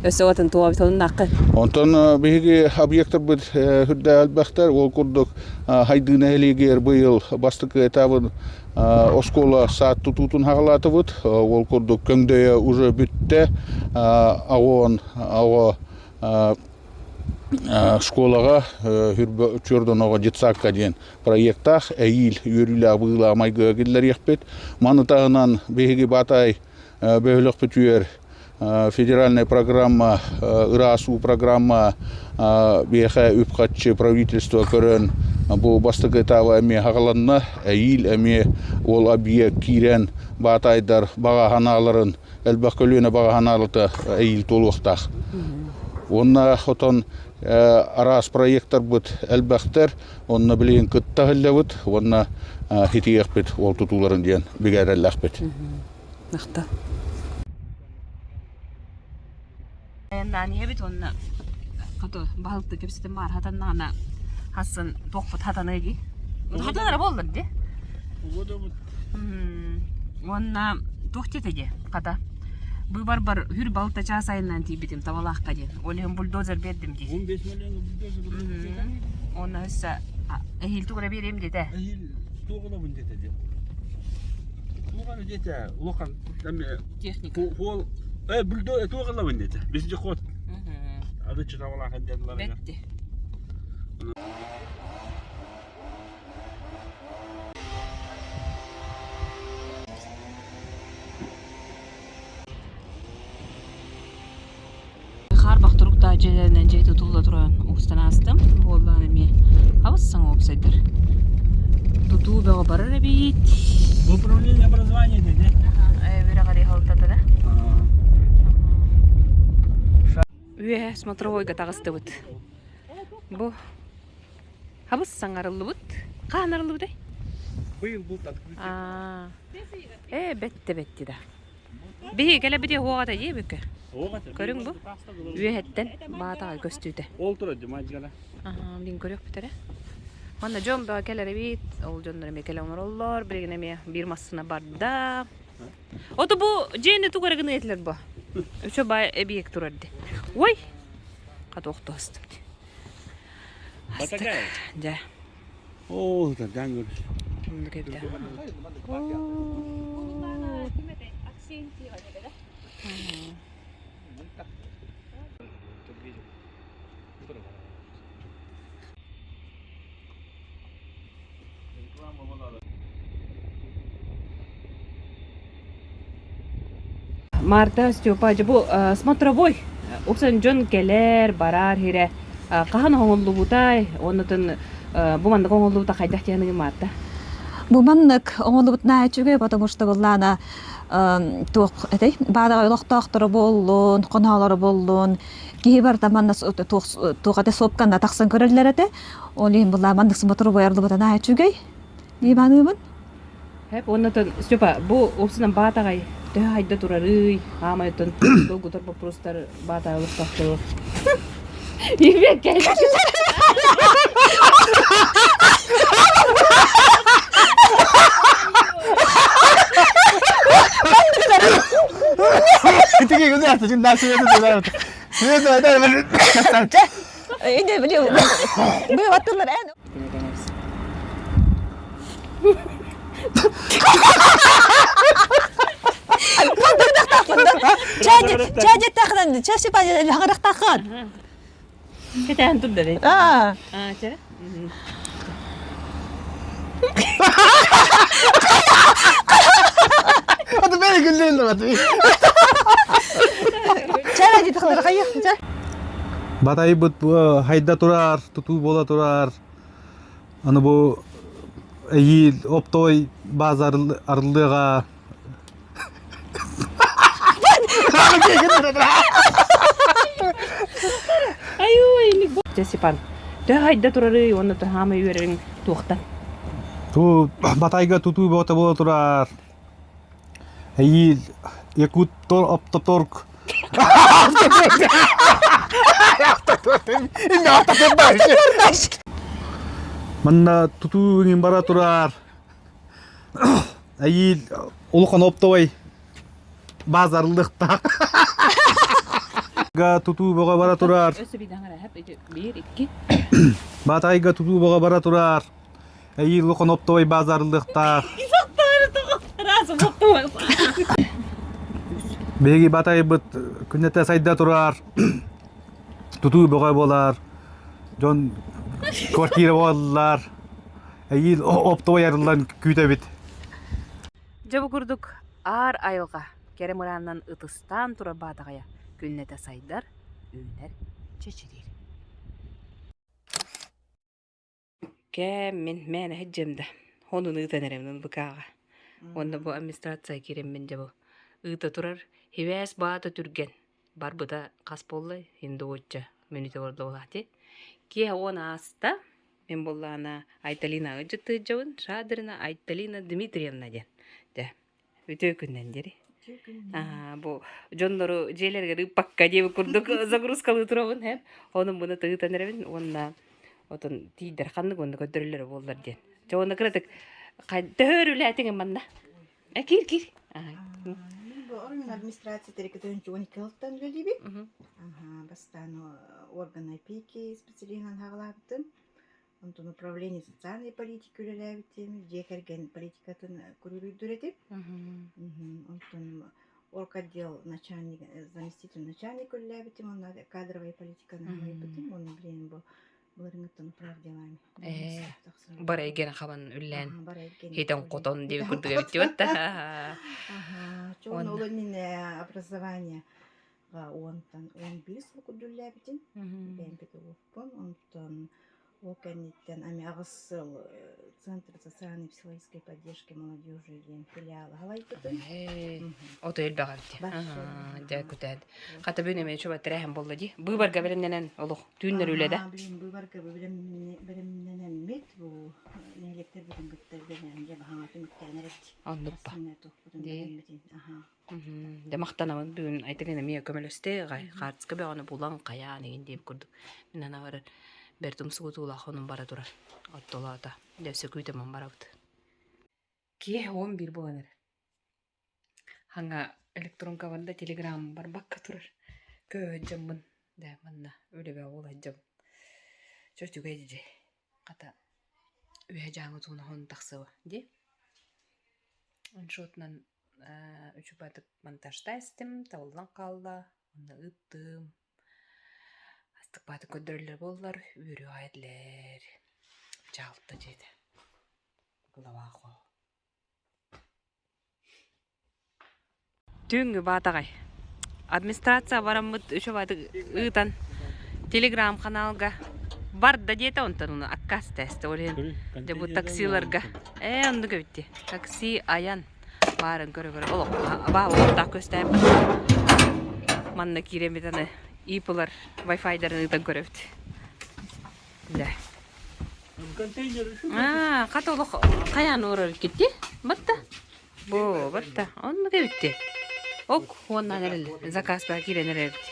Өссө отын туобит оннакы. Онтон биһиги объектарбыт үрдэ элбэхтэр. Ол курдук Хайдыы нэһилиэгэр быйыл бастакы этабын оскуола саат тутуутун хаҕалаатыбыт. Ол курдук көҥдөйө уже бүттэ. Аҕон аҕо школаҕа Чордоноҕо детсадка диэн проектаах эйиил үөрүүлээх быылаах майгыга киллэриэхпит. Маны таһынан биһиги Баатай бөһүөлэкпитигэр федеральная программа ыраас уу программа биһиэхэ үп-харчы правительство көрөн бу бастакы этаба эмиэ хаҕаланна. Эйиил эмиэ ол объект киирэн баатайдар баҕа санааларын элбэх көлүөнэ баҕа санаалата эйиил туолуохтаах. Уонна отон араас проектарбыт элбэхтэр, онно билигин кытта сылдьабыт уонна хитиэхпит ол тутууларын диэн бигэ эрэллээхпит. Махтал. Айаннаан иһэбит уонна хоту баһылыкты кэпсэтэн баар хатаннаҕына хассын туохпут хатаныа дии. Хатанара буоллар дии. Уонна туох диэтэ дии хата. Быыбарбар хүр балта чаас айаннаан тиийбитим Табалаахха диэн. Ол иһин бульдозер биэрдим дии. 15 миллион бульдозер Уонна өссө эһиил тугура биэриэм диэтэ. Эһиил туох ылабын диэтэ дии. Туох эрэ диэтэ улахан Техника. Пол э бульдо туох ылабын диэтэ. Вездеход. Адычы табалаах диэн Бэтти. Хаарбах туруктаах дьиэлэринэн дьиэ тутулла туран уустан аастым. Буоллаҕына эмиэ хабыс саҥа уопсайдар. Тутуу бөҕө барар эбит. Управление образования деді. Үөрэҕи халтата да. Үөһэ смотровойга таҕыстыбыт. Бу хабыс саҥарыллыбыт. Хаһан арыллыбытай? Быйыл булт открытие. Ээ, бэтте бэтти да. Биһиги кэлэбити уоҕата диэбиккэ. Көрүҥ бу. Үөһэттэн баатаҕай көстүүтэ. Ол турар дьымаадьыгала. Аһаа, билин көрүөхпүт эрэ. Манна дьон бөҕө кэлэр эбит. Ол дьоннор эмиэ кэлэ оҥороллор. Билигин эмиэ биир массыына барда. Ото бу дьиэни тугу эрэ гыныа этилэр бу. Үчө бай эбиэк турар ди. Ой! Хата охтоостум ди. Батагай. Дьэ. Оо, тардаан көр. Оннук эбит. Марта, Степа, дьэ бу смотровой уксан дьон кэлэр, барар хирэ хаһан оҥоһуллубутай, оннутун бу маннык оҥоһуллубута хайдах диэни Марта? Бу маннык оҥоһуллубут наһаа үчүгэй, потому что былаана туох этэй баадаҕай олохтоохторо буоллун, хоноолоро буоллун, киһи барыта манна туох этэ сопканна тахсан көрөллөр этэ. Ол иһин былаа маннык смотровой арыллыбыта наһаа үчүгэй. Дии баныыбын. Хэп уонна Степа, бу уопсунан баатаҕай төһө хайда турарый, хаамай оттон долгутар боппуруостар баатаҕай олохтоохтору. Кэтээн турда Аа. Аа, чэ. Батайбыт хайда турар, тутуу буола турар. Аны бу эйиил оптовой база арыллыаҕа. Дьэ, Степан, төһө хайда турарый уонна хаамай үөрэриҥ туохтан? Ту Батайга тутуу бөҕөтө буола турар. Эйиил Якуттор оптоторг Манна тутуу иҥин бара турар. Эйиил улахан оптовай база арыллыахтаах. Тутуу бөҕө бара турар. Баатайга тутуу бөҕө бара турар. Эйиил улахан оптовай база арыллыахтаах. Биһиги Батайбыт күннэтэ сайда турар, тутуу бөҕө буолар, дьон квартира буоллар, эйиил оптовой арыллан күүтэбит. Дьэ бу курдук аар айылҕа кэрэ мыраанынан ытыстаан турар Баатаҕайа күннэтэ сайдар, үүнэр, чэчириир. Кээм мин мээнэ сылдьыам да, онун ыытан эрэбин ылбыкааҕа. Уонна бу администрация киирэммин дьэ бу ыыта турар хибээс баата түргэн барбыта хас буоллай индуочча мүнүүтэ олордо буолаати. Киэһэ уон ааста мин буоллаҕына Айталина ыалдьыттыы сылдьабын Шадрина Айталина Дмитриевна диэн. Дьэ үтүө күнүнэн диэри. Бу дьоннору дьиэлэригэр ыыппакка диэбит курдук загрузкалыы турабын һэм. Онон буну тыытан эрэбин уонна отон тиийдэр ханнык уонна көрдөрөллөрө буоллар диэн. Чэ уонна кыратык төһө үлээтиҥ манна? Э киир киир. Мин бу оройуон администрация тэрикэтин 12 сылтан үлэлиибин. Бастаан орган опеки специалиһынан хаҕалаабытым. Онтон управление социальной политики үлэлээбитим, дьиэ кэргэн политикатын көрүүрүйдүр этим. Онтон орготдел начальник, заместитель начальник үлэлээбитим, онно кадровая политиканы хайбытым, уонна билигин бу былырыҥҥыттан управ делами. Бары эйгэн хабан үллээн хитэн хотон диэбит курдук эбит диэбит да. Чуон ол иннинэ образование уонтан 11 сыл курдуллээбитим. Бэйэм педагогпун. Онтон ол кэнниттэн ами аҕыс сыл Центр социальной и психологической поддержки молодежи диэн филиал аһалайбытым. Ото элбэх эбит. Дьэ күтээт. Хата бүгүн эмиэ чуба тэрээһин буолла дии. Быыбарга бэлэмнэнэн олох түүннэр үлэ да. Билин быыбарга бэлэмнэнэммит бу нэһилиэктэрбитин кытта үлэлээн дьэ баһаҥа түмүктээн эрэбит. Оннукпа. Дьэ махтанабын бүгүн Айталина эмиэ көмөлөстө хаартыска бөҕөнү булан хайаан игин диэбит курдук мин анабар бэрт умсугутуулаах онун бара турар оттолоото дьэ өссө күүтэммин барабыт киэһэ 11 буолан эрэр хаҥа электронкабар да телеграмм барбакка турар көһө дьоммун да манна үлэбэ уола дьом чэ үчүгэй дьэ хата үөһэ дьааҥы туунаһын тахсыба дии иншотунан Үчүгэйдик монтажтаа истим, табыллан хаалла, онно ыыттым. Астыкпаатын көрдөрөллөр буоллар, үөрүөҕэ этилэр. Дьаһалта дьиэтэ. Главаҕа. Түүҥҥү баатаҕай. Администрация бараммыт үчүгэйдик ыытан телеграм-ханаалга барда диэтэ онтон уну аккаас тээстэ ол иһин дьэ бу таксиларга ээ оннук эбит дии такси айан баарын көрө-көрө олох баа олохтоох көстөөбүт манна киирэммит аны ип-лар вайфайдарын ыытан көрөбүт да аа хата олох хайаан уурар эбиккит дии батта Бу батта оннук эбит дии. Ок уонна эрэл заказ баа киирэн эрэр эбит.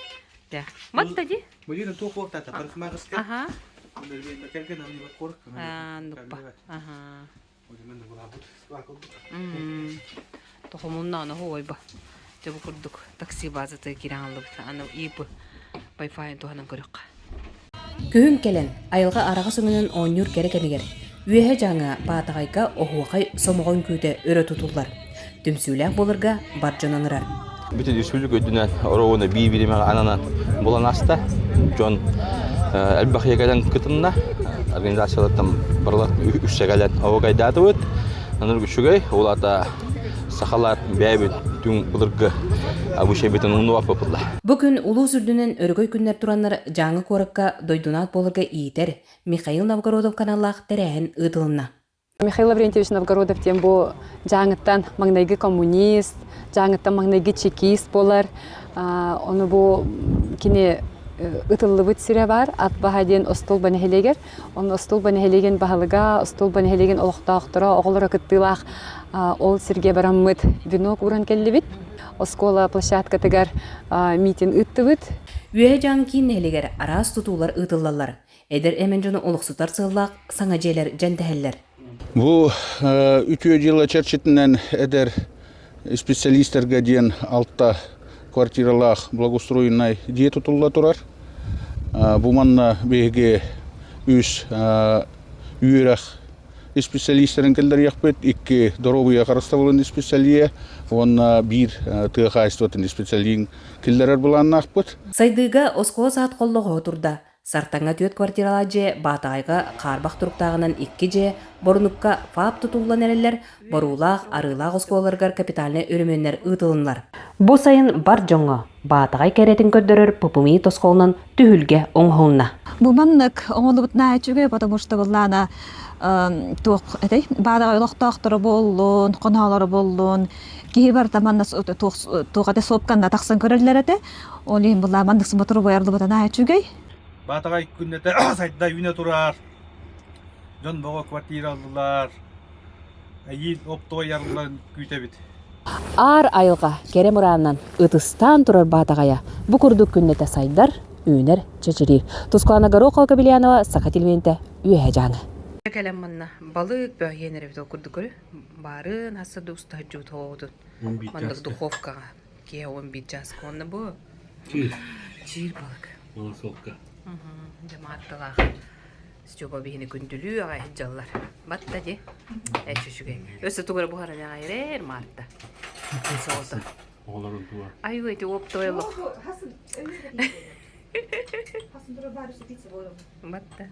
Дьэ батта дии. Мудина туох буолтата парикмахерская. Аха. Кэргэн амнибат куорак. Аа, нуппа. Аха. Тохомуннаан оһуойба. Дьэ бу курдук такси базата киирэн аллыбыт. Аны ИП Wi-Fi туһанан көрүөххэ. Күһүн кэлэн, айылҕа араҕас өҥүнэн оонньуур кэрэ кэмигэр, Үөһэ Дьааҥы Баатаҕайга оһуохай сомоҕо үҥкүүтэ өрө тутуллар, түмсүүлээх буоларга бар дьон ыҥырар. Бүтүн республика үрдүнэн оруобуна биир биримэҕэ ананан булан ааста. Дьон элбэх кэлэн кытынна. Организациялартан барылар үксэ кэлэн оһуокайдаатыбыт. Аныр үчүгэй, ол аата сахалар бэйэбит түҥ былыргы обычайбытын умнубаппыт Бу күн улуус үрдүнэн өрөгөй күннэр тураннар Дьааҥы куоракка дойдунаат буоларга иитэр Михаил Новгородов каналлаах тэрээһин ыытылынна. Михаил Лаврентьевич Новгородов диэн бу Дьааҥыттан маҥнайгы коммунист, Дьааҥыттан маҥнайгы чекист буолар. Ону бу кини ытыллыбыт сирэ бар Ат Баһа диэн Остуолба нэһилиэгэр. Онно Остуолба нэһилиэгин баһылыга, Остуолба нэһилиэгин олохтоохторо, оҕолоро кыттыылаах ол сиргэ бараммыт венок ууран кэллибит. Оскуола площадкатыгар митинг ыыттыбыт. Үөһэ Дьааҥы киин нэһилиэгэр араас тутуулар ыытыллаллар. Эдэр эмэн дьону олохсутар сыаллаах саҥа дьиэлэр дьэндэһэллэр. Бу үтүө дьыала чэрчитинэн эдэр специалистарга диэн алта квартиралаах благоустроеннай дьиэ тутулла турар. Бу манна биһиги үс үөрэх специалистарын киллэриэхпит, икки доруобуйа харыстабылын специалиһэ уонна биир тыа хаһаайыстыбатын специалиһын киллэрэр былааннаахпыт. Сайдыыга оскуола саат холлоҕоһо турда. Сартаҥҥа түөрт квартиралаах дьиэ, Баатаҕайга хаарбах туруктааҕынан икки дьиэ, Борунукка ФАП тутуллан эрэллэр, Боруулаах, Арыылаах оскуолаларыгар капитальнай өрөмүөннэр ыытылыннылар. Бу сайын бар дьоҥҥо Баатаҕай кэрэтин көрдөрөр ППМИ тосхолунан түһүлгэ оҥоһулунна. Бу маннык оҥолубут наһаа үчүгэй, потому что былаана туох этэй баадаҕай олохтоохторо буоллун, хоноолоро буоллун, киһи барыта манна туох туох этэ сопканна тахсан көрөллөр этэ. Ол иһин былаа маннык смотровой арыллыбыта наһаа үчүгэй. Баатаҕай күннэтэ сайда үүнэ турар. Дьон бөҕө квартира ыллылар. Эйиил оптовай арылларын күүтэбит. Аар айылҕа кэрэ мыраанынан ытыстаан турар Баатаҕайа бу курдук күннэтэ сайдар, үүнэр, чэчириир. Тускулана Горохова Кобельянова, Саха телевидениетэ, Үөһээ Дьааҥы. Кэлэн манна балык бөҕүйэн эрэбит ол курдук көрү. Баарын хасса да устаһыдьыбыт оҕотун. Маннык духовкаҕа киһи 11 чааска уонна бу чиир балык. Малосолка. Дьэ маатталаах. Степа биһини күндүлүү аҕай сылдьаллар. Батта ди. Эчи үчүгэй. Өссө тугу эрэ буһаран аҕай эрэр Марта. Соҕото. Оҕолорун туга. Аюу эти оптовай олох. Батта.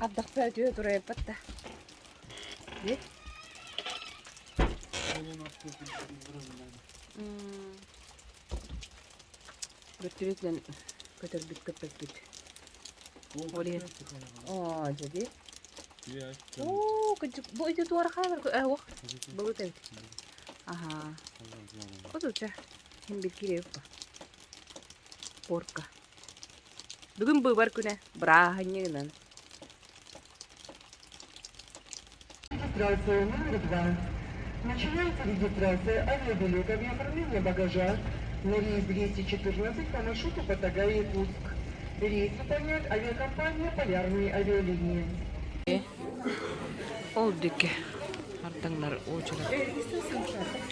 Ардахта үтүө турайар батта. Бөртүлүтүнэн көтөрбүт көппөппүт. Ол иһин оо дьэди. Оо, кыдьык бу ити туора хаалар э уох былыт эбит. Аха. Отуча. Хин бир кириэп бу. Порка. Бүгүн быыбар күнэ. Бырааһынньыгынан. Регистрация номер 2. Начинается регистрация авиабилетов и оформление багажа на рейс 214 по маршруту Батагай-Якутск. Рейс выполняет авиакомпания «Полярные авиалинии». Ол диэки ардаңнар уочарат.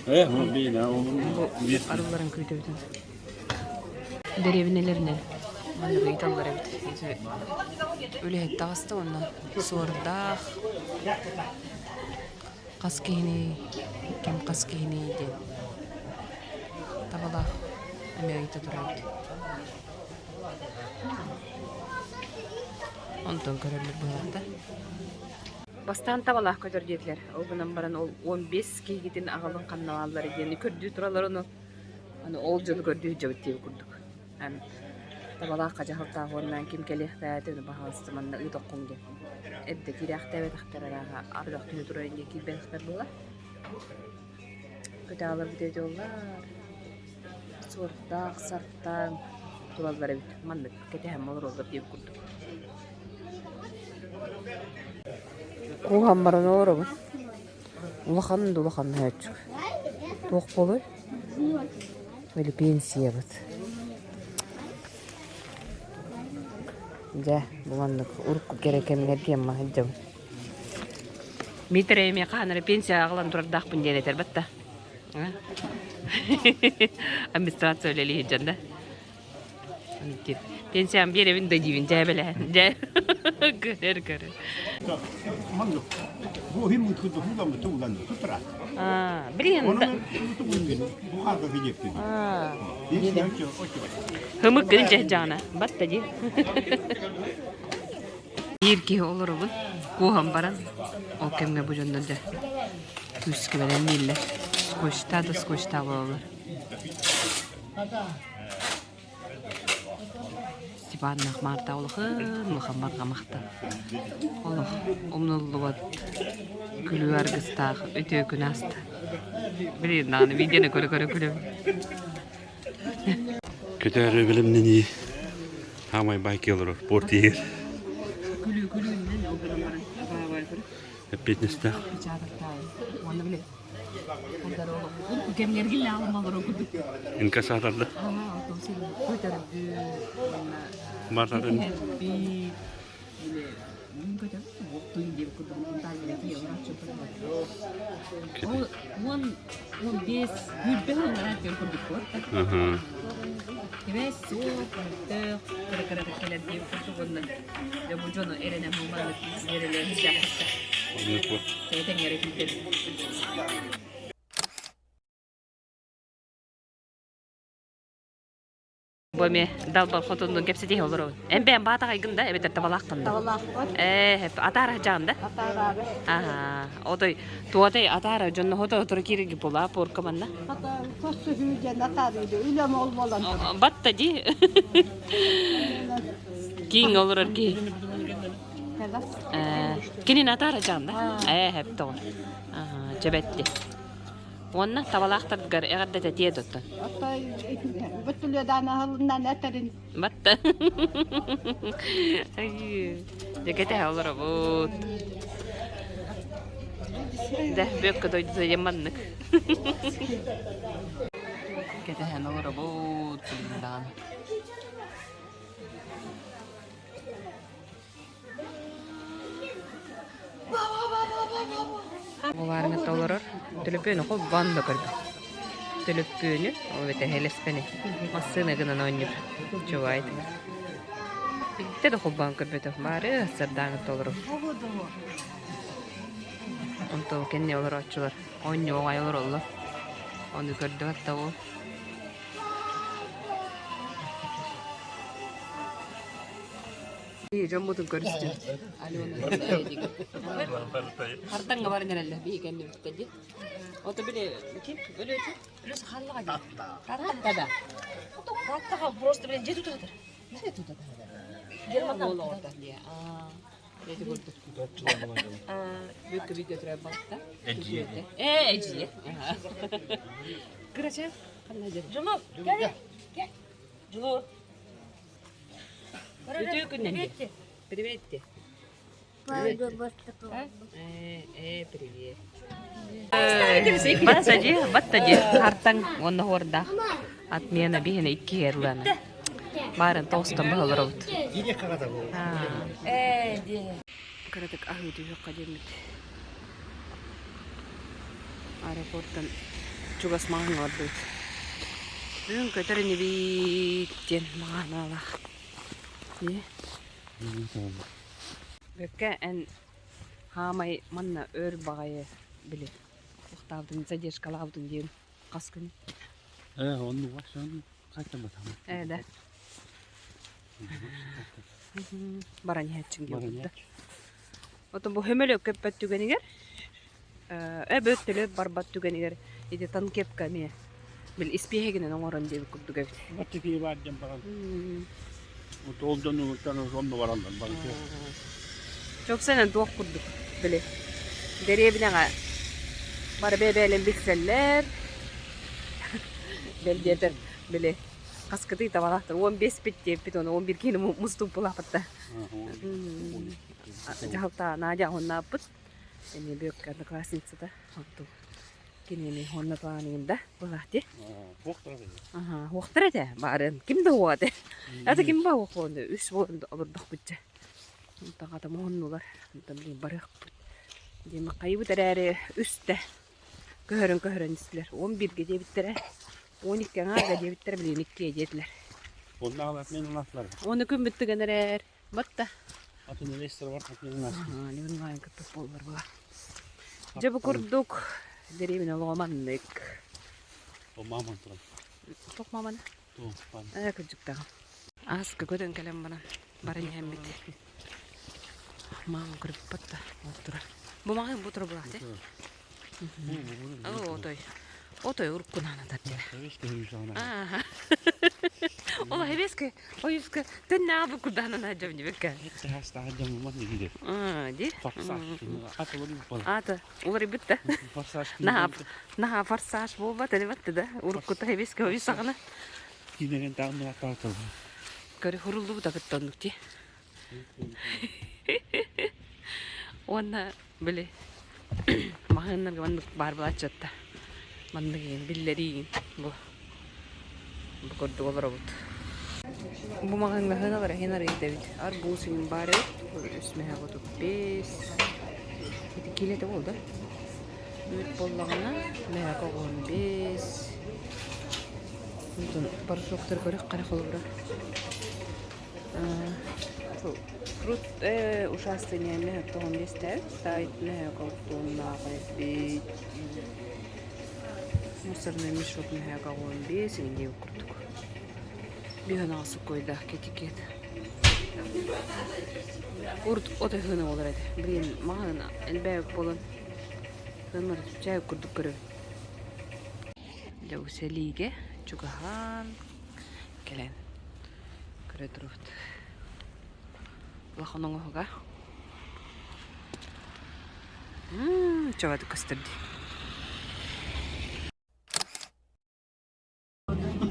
Э, бу арылларын күүтэбитин. Дэриэбинэлэринэн маннык ыйыталлар эбит. Үлэһит таҕыста уонна суордаах хас киһини, ким хас киһини диэн табалаах эмиэ ыйыта турар эбит. Онтон көрөллөр быһыылаах да. Бастаан табалаах көтөр диэтилэр. Ол гынан баран ол 15 киһигитин аҕалын ханналааллар диэн көрдүү тураллар ону Аны ол дьону көрдүү сылдьабыт диэбит курдук. Аны табалаах дьаһалтаах уонна ким кэлиэхтээтэ ону баһаалыста манна ыытоххун диэн. Эрдэ киирээхтээбэтэхтэр арааһа ардах түһэ турар диye киирбэтэхтэр буолар. Көтөҕөлөр дьоллар. Суордаах, сартаан тураллар эбит. Маннык кэтэһэн олороллор диэбит курдук. Кууһан баран олоробун. Улахан да улахан мөһөөччүк. Туох буолуой? Били пенсиябыт. Дьэ, бу маннык урукку кэрэ кэмҥэ диэн сылдьабын. Миитэрэй эмиэ хаһан эрэ пенсияҕа аҕалан турардаахпын диэн этэр батта. Администрация үлэлии сылдьан да. Пенсиям биэрэбин да диибин дьээбэлэһэн. Дьэ көрөр көрөр. Блин, Хымык гын дьаһдьаҕына батта дии. Биир киһи олоробун, куоһан баран, ол кэмҥэ бу дьоннор дьэ күүскэ бэлэмнииллэр. Скотчтаа да скотчтаа буолаллар. Степаннаах Марта улахан улахан барҕа махтал. Олох умнуллубат күлүү аргыстаах үтүө күн ааста. Блин, даҕаны видеоны көрө-көрө күлүм. Көтөөрү бэлэмнэнии хаамай байки олорор порт иһигэр. Күлүү күлүүннэн ол гынан баран баабай көрө. Эппиэтинэстээх. Уонна били Инкассаторда. Бартарын. Бу эмиэ далбар хотуннун кэпсэтиһэ олоробун. Эн бэйэм баатаҕайгын да эбэтэр табалааххын да? Табалаахпын. Ээ, атаара сылдьаҕын да? Атаараары. Аһаа. Отой туотай атаара дьонно хото-хотору киирэрги буолаа порка манна. Хата көрсүһүү диэн атаарыыды үлэм ол буолан турар. Батта дии. Киин олорор киһи. Кинини атаара дьаҕын да? Ээ, хэп тоҕор. Чэбэтти. Уонна табалаахтаргар эҕэрдэтэ тиэ доттон. Бөттүлүөдаан аһылынан этэрин. Батта. Дьэ кэтэһэ олоробут. Да, Бүөккэ дойдута диэн маннык. Кэтэһэн олоробут билигин Булаарыҥа толорор. Төлөпүөнү холбоон да көрбүт. Төлөпүөнү, ол эбэтэр һэлэспэни массыына гынан оонньуур. Чубаайт. Биирдэ да холбоон көрбөтөх. Баары сардааҥы толору. Онтон кэннэ олорооччулар оонньуу аҕай олороллор. Ону көрдөбөт да ол. Дьоммутун көрүстүбүт. Алена Хартаҥҥа баран эрэллэр биһи кэннибиттэ дии. Ото били ким өлөөчү? Плюс халлаҕа дии. Таттаҕа да. Таттаҕа просто блин дьиэ тутатар. Дьиэ тутатар. Герман олоҕордо дии. Аа. Эти курдук. Бүккө видео турар балта. Эдьиэ. Э, эдьиэ. Кырача, ханна дьэ? Жулу, кел. Кел. Жулу. Үтүө күннэн дии. Привет дии. Э, э, привет. Батта дии, батта дии. Хартаҥ уонна хуордаах. Отмена биһиэнэ икки ерлана. Баарын тоҕустан быһа олоробут. Кыратык аһыы түһүөххэ диэммит. Аэропортан чугас маҕаһыыҥҥа бардыбыт. Бүгүн көтөр инибит диэн маҕаһыыналаах. Бөккө эн хаамай манна өр баҕайы били ухтаабытын задержкалаабытын диэн хас күн? Э, оннуга сон хайтаматам. Э да. Баран иһээччиҥ диэн да. Отон бу хөмөлө көппөт түгэнигэр өбөт төлөп барбат түгэнигэр ити танкепка эмиэ бил испиэһэгинэн оҥорон диэбит курдук эбит. Баттики баар диэн баран. Ол дьону онно бараллар барыта. Чопсанан туох курдук били дэриэбинэҕэ бары бэйэ-бэйэлэрин билсэллэр. Бэл диэтэр били хаскытый табалаахтар 15-пит диэппит уонна 11 киһини муступпулаахпытта. Дьаһалта Надя уоннааппыт. Эмиэ Бүөккэ одноклассницата. Отту кинини уонна планыгын да былаати. Аха, хуохтар этэ баарын. Ким да хуох этэ. Это ким ба хуох үс буолан олордохпутча. Онтон моһоннулар. Онтон блин барыахпыт. Диэн хайыбыт эрээри үстэ көһөрөн-көһөрөн истилэр. 11-гэ диэбиттэрэ. 12 аҥаарга диэбиттэрэ, билигин иккиэ диэтилэр. Оннааҕылар мен ылаатылар. Уонна күммүт тыган эрээр. Батта. Атын рейстер бар, атын Ливен кытта буоллар була. Дьэ бу курдук дэриэбинэ олоҕо маннык. О маман туран. Туох мамана? Туох пан. Ээ кырдьыктаҕым. Ааска көтөн кэлэн баран баран иһэммит. Маам көрбүппэт да ол турар. Бу маҕын бу тура булаат э? Отой. Отой уруккунаанатар диэн. Ол хэбиэскэ ойуска төннааҕы курдаанан аадьам дибиккэ. Ди. Ата уларыйбыт да. Наһаа наһаа форсаж буолбат элбэтти да. Уруккута хэбиэскэ ойус саҕана. Кинеген тааммыла таатыл. Көрө хуруллубута кытта оннук ти. Уонна били маһыыннарга маннык баар буолааччы маннык иин биллэриин бу бу курдук олоробут. Бу маҕаһыыҥҥа сыаналар иһин арыйда эбит. Арбуз иҥин баар эбит. Үс мэһэ 35. Ити киилэтэ буолда. Үүт буоллаҕына мэһэкэ 15. Онтон порошоктары көрөх хара холобура. Фрукт ушастый ньээмэ тоҕон биэстээбит, таайт мэһэ колтууннаах эбит. Мусорный мешок мэһэ 15 иҥдиэ курдук. Биһанаҕа суккуйдаах кэтикет. Урут от ыһыына буолар этэ. Блин, маҕан элбээбит буолан ыһыннар чай курдук көрөбүн. Дьэ, сэлиигэ чугаһаан кэлэн көрө турабыт. Улахан оҥоһуга. Чөҕөтүк көстөр дии.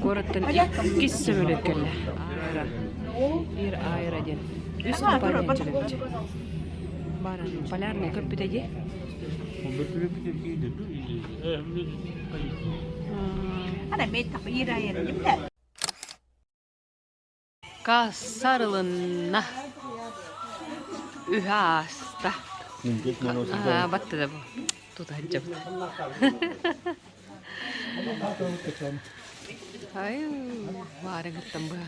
Куораттан иккис сөмөлүөт кэллэ. Аэро. Ир Аэро диэн. Үс компания дьэлэбит. Баар полярный көппүтэ дии. Кассарылынна. Үһэ ааста. Батты да бу. Тута сылдьабыт. Ай, баарыгыттан быһа.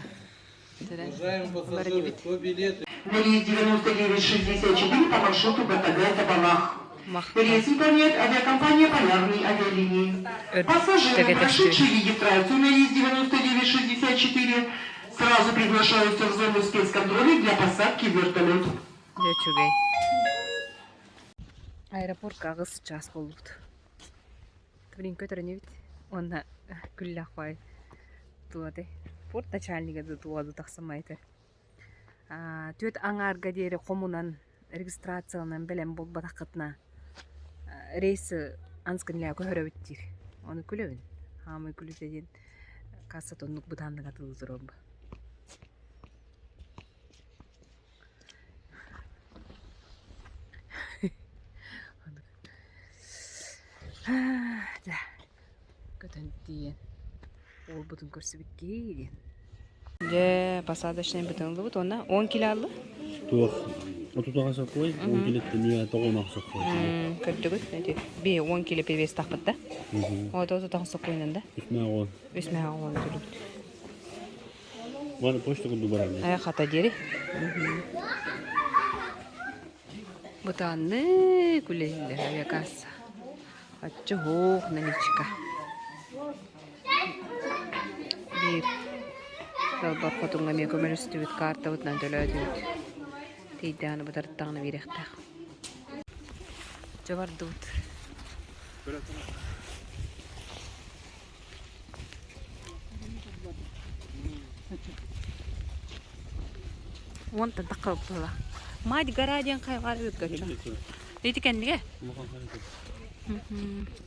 На рейс 9964 по маршруту Батагай-Табалах. Рейс выполняет авиакомпания «Полярные авиалинии». Пассажиры, прошедшие регистрацию на рейс 9964, сразу приглашаются в зону спецконтроля для посадки в вертолет. Үчүгэй. Аэропортка аҕыс чаас буолбут. Блин, көтөрүнүбүт. Уонна күллэх баай туодай. Порт начальнига да туоду тахсамайты. Түөрт аҥаарга диэри хомунан регистрацияланан бэлэм буолбатаххытына рейсы анскынля көһөрөбүт диир. Ону күлэбин. Хаамай күлүтэ диэн касса оннук бытааннык атылыы турар. Дьэ, көтөн тиийэн уолбутун көрсүбүккии диэн. Дьэ, посадочнай бытын ыллыбыт уонна 10 кило алла. Туох, отутаҕа сокуой, 10 кило түнүө тоҕуна сокуой. Көрдүгүт, эти би 10 кило перевес тахпыт да. Ото отутаҕа сокуойнан да. Үс мээҕ Үс мээҕ он төлүбүт. Валя почта курдук барар. Э, хата диэри. Бытаанны күлэллэр авиакасса. Оччо уһуох наличка. Биир далбар хотуҥҥа эмиэ көмөлөстүбүт картабытынан төлөөтүбүт. Тиийдэҕинэ бытарыттаҕына биэриэхтээх. Дьэ бардыбыт. Уонтан тахха буола. Мать гора диэн хайҕаар ыытгачча. Ити кэннигэ?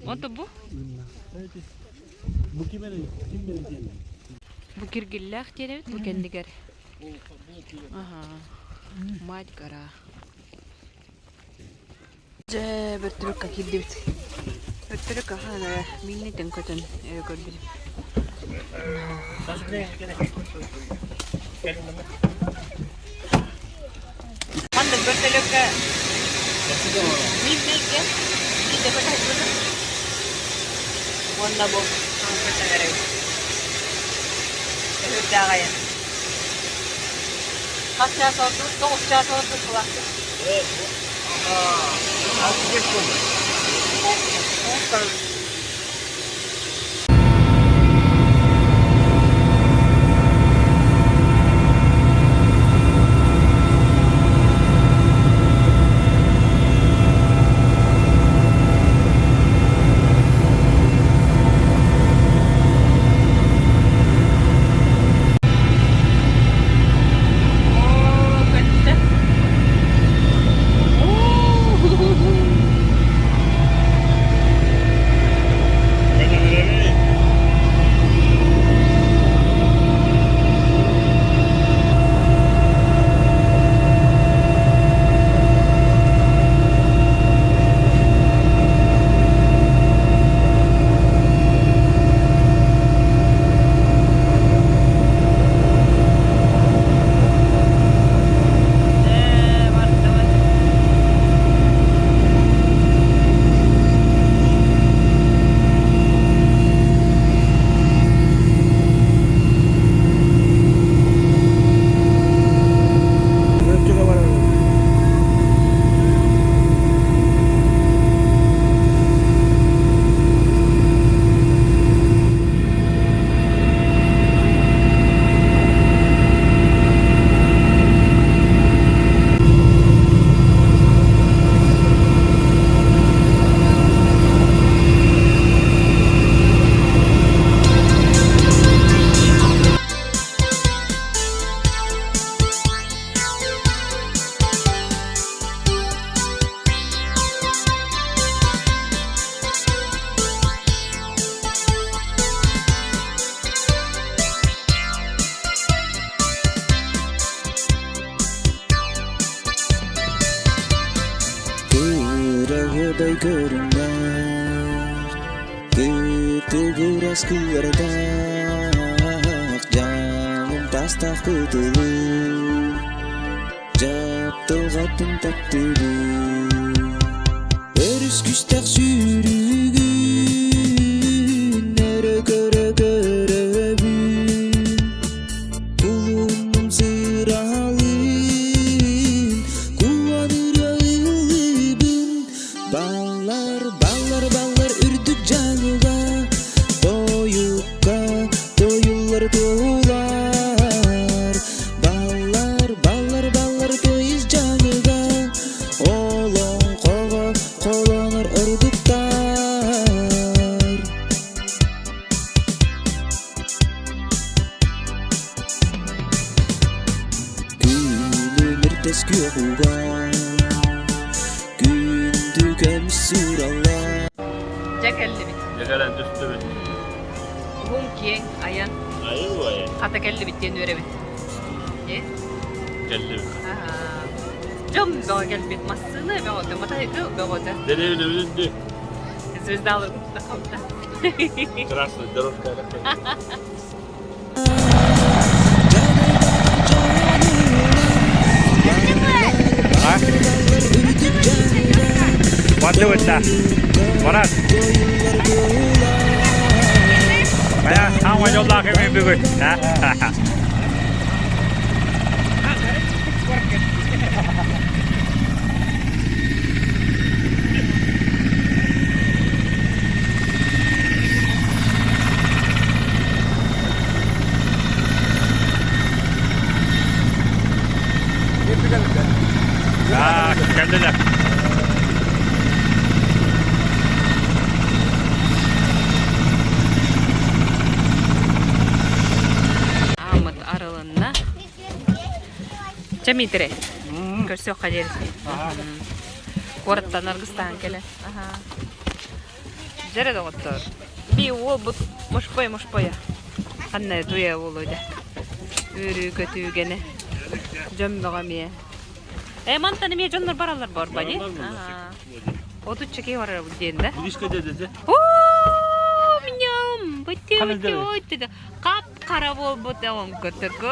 Онто бу? Бу ким эрэ ким бэрин диэн? Бу киргиллээх диэн эбит бу кэннигэр. Аха. Мать гора. Дьэ, бөртөлүккэ киирдибит. Бөртөлүк ахан эрэ мииннитин көтөн эрэ көрбүтүм. Маннык бөртөлүккэ мииннэйгэ биирдэ көтөйбүтүм. Уонна бу көтөн эрэбит. Өһүрдээх айан. Хас чаас ордук? 9 чаас ордук кылаастык. Оо, көттө. Кыраһыабай көрүҥнээх, кытыгырас кыырдаах, дьаҥым таастаах кытылы, дьаптылҕатын таптыыбын. Өрүс күстэх сүүрүгүн өрө көрө көрөбүн, Кулунум сыралын, куанырыа ыллыыбын. Баллар, баллар, баллар үрдүк дьаҥыга, тойукка тойуллар туолар. Баллар, баллар, баллар тойус дьаҥыга, олоҥхоҕо холонор ордуктар. Күлүмүрдэс күөх уга Күндү көмүс суураллар Дьэ кэллибит. Дьэ кэлэн түстүбүт. Уһун киэҥ айан. Айыл айан. Хата кэллибит диэн үөрэбит. Э? Кэллибит. Дьон бөҕө кэлбит. Массыына бөҕөтө, матайгы бөҕөтө. Дэриэбинэбит Звездалар кутта Красная дорожка. Бардыбытта. Барат. Бая, хаҥа жоллаах эми бүгүн. Кэллилэр. Ааммыт арылынна. Чэ, Миитэрэй, көрсүөххэ диэри. Куораттан аргыстаан кэлэн. Дьэрэ доҕоттоор, би уолбут мушпой мушпойа. Ханна туя уолуй да. Үөрүү көтүүгэни. Дьон бөҕө эмиэ. Э, мантан эмиэ дьоннор бараллар борба дии. Отучча киһи барар диэн да. Гришка дедете. Оо, миньям, бытты бытты бытты. Хап-хара буолбут оҥкотуку.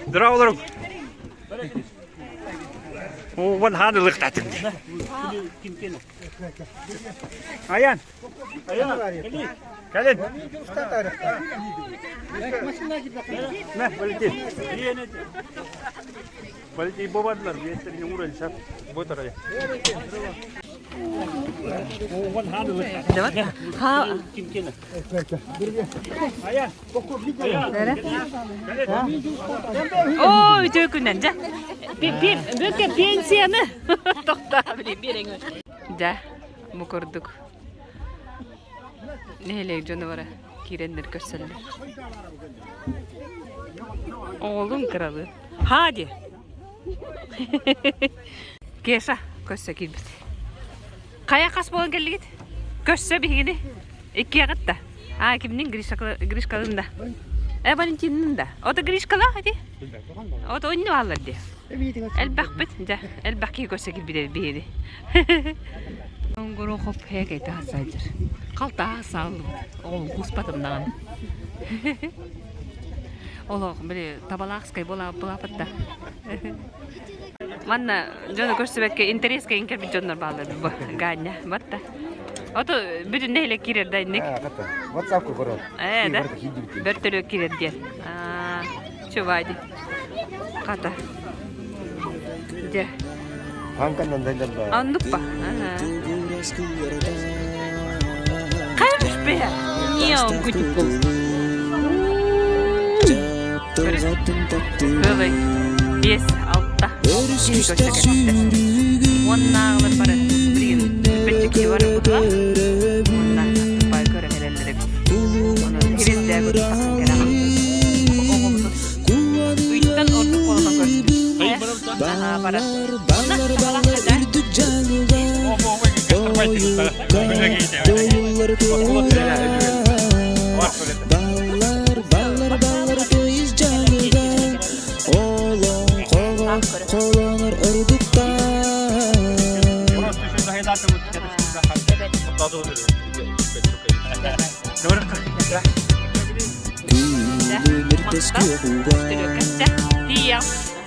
Здорово, Уон хаан ылыктатым Аян. Кэлин. Мэ, Валентин. Валентин бобадылар, биэстерин ууран сап. Бу тарай. Оо, үтүө күннэн дьэ. Бүккэ пенсияны тохтоо биэрэҥ. Дьэ, бу курдук нэһилиэк дьоно бара киирэннэр көрсөллөр. Оҕолун кыралыы. Ха диэ. Кеша көрсө киирбит. Хайа хас буолан кэллигит? Көрсө биһигини. Иккиэҕит да. А, кимнин Гришкалын да. Э, Валентиннын да. Ото Гришкалаах ити. Ото онньу бааллар дии. Элбэхпит, дьэ, элбэх киһи көрсө киирбит биһиги. Онгорохоп хэкэйте хасаадыр. Халтаа сааллыбыт. Оҕом куспатым даҕаны. Олох, били, табалаахскай буолааппыт да. Манна дьону көрсүбэккэ интэриэскэ кэлбит дьоннор бааллар бу Ганя батта. Ото бүтүн нэһилиэк киирэр да инник. WhatsApp көрөр. Ээ да. Бөртөлүөт киирэр диэн. Аа, чувади. Хата. Дьэ. Ханканнан дайдалла. Оннук па. Хаймыш бэйэ. Не гутикул. Кылый. Биэс, алта. Киһи көрсө кэлбиттэр. Уоннааҕылар бары билигин бэччэкки бар быһыла. Уонна аттыппай көрө кэлэллэр эбит. Ону хириздээх тахсан кэлэҕин. Оҕобутун ыйтан ордук буолан көрдүм. Аһаа барар. Онно табалаах да. Баллар, баллар, баллар, поезд жаныга, олоҥхоҕо. Холонор ордуктар.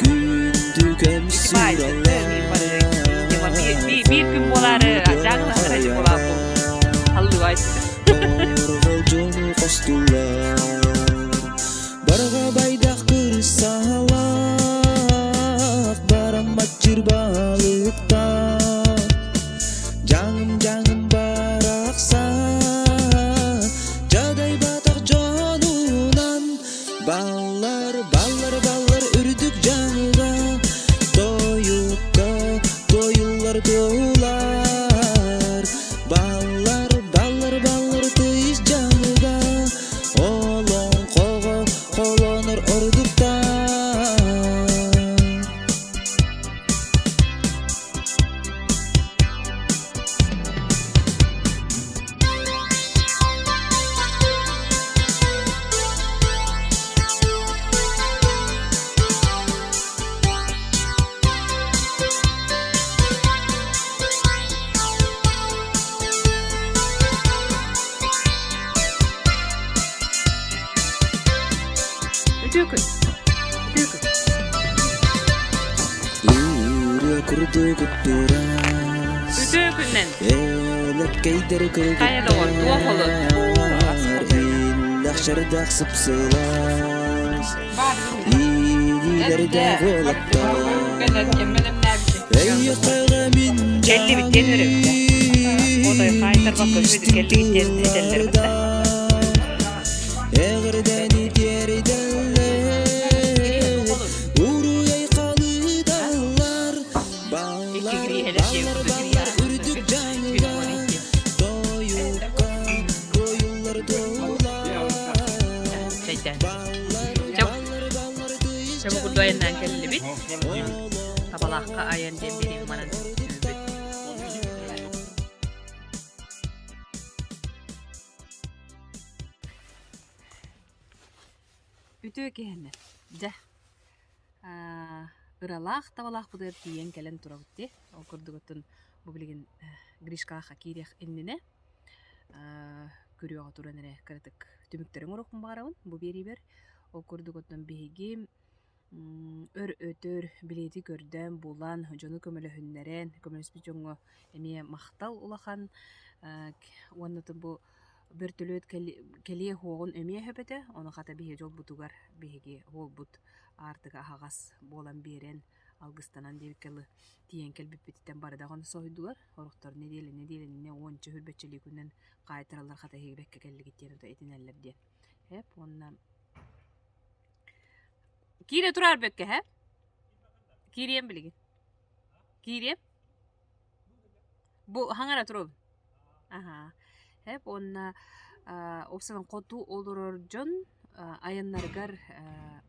Күндү Күндү Биир күн буолаары дьааҥылаһар буолааппын. Аллыга Оргал дьону хостулар Барҕа байдах кырсаалаах Бараммат чырбаалыктаах Дьаҥым дьаҥым барахсан Дьадайбатах дьонунан Баллар, баллар, баллар үрдүк дьаҥыга Тойукка тойуллар туолар Баллар, баллар, баллар тыйыс дьаҥыга Олоҥхоҕо холонор ордуктар. Үтүө күн. Үтүө күн. Ырыа курдук турас Үтүө күннэн. Элэккэйдэр Хайа доҕор, туох олун? кыргыттар Иллэхшэрдэх сыпсылас Илиилэрдээх уолаттар Эйиэхэҕэ мин Кэллибит диэн үөрэбит. Отой хаайтарбакка үһү кэллигит диэн этэллэр бытта. Эҕэрдэни тиэрдэллэр Уруй халыдаллар Баллар, баллар, баллар үрдүк дьаҥыга Тойукка туойуллар туолар Баллар, баллар, баллар тыйыс Чэ, бу курдук айаннаан кэллибит. Табалаахха айан диэн биэриим манан түмүктүүбүт. Үтүө киһини. Дьэ, ыралаах табалаахпытыгар тиийэн кэлэн турабыт дии. Ол курдук оттон бу билигин Гришкаҕа киириэх иннинэ күрүөҕэ туран эрэ кыратык түмүктэрин оҥоруохпун баҕарабын бу биэриибэр. Ол курдук оттон биһиги өр-өтөр билиэти көрдөөн булан, дьону көмөлөһүннэрэн, көмөлөспүт дьоҥҥо эмиэ махтал улахан. Уонна бу бөртөлүөт кэлиэ суоҕун эмиэ сөп этэ, ону хата биһиги дьолбутугар биһиги уолбут аартыга аһаҕас буолан биэрэн, алгыстанан диэбиккэ дылы тиийэн кэлбиппититтэн бары даҕаны соһуйдулар. Сорохтор нэдиэлэ нэдиэлэнинэ уонча сүүрбэччэлии күнүнэн хаайтараллар хата эһиги бэккэ кэллигит диэн этинэллэр диэн. Эп уонна Киирэ тураар бөккө һэ? Киириэм билигин. Киириэм? Бу хаҥара туруом. Аһаа. Эп уонна уопсайынан хоту олорор дьон айаннарыгар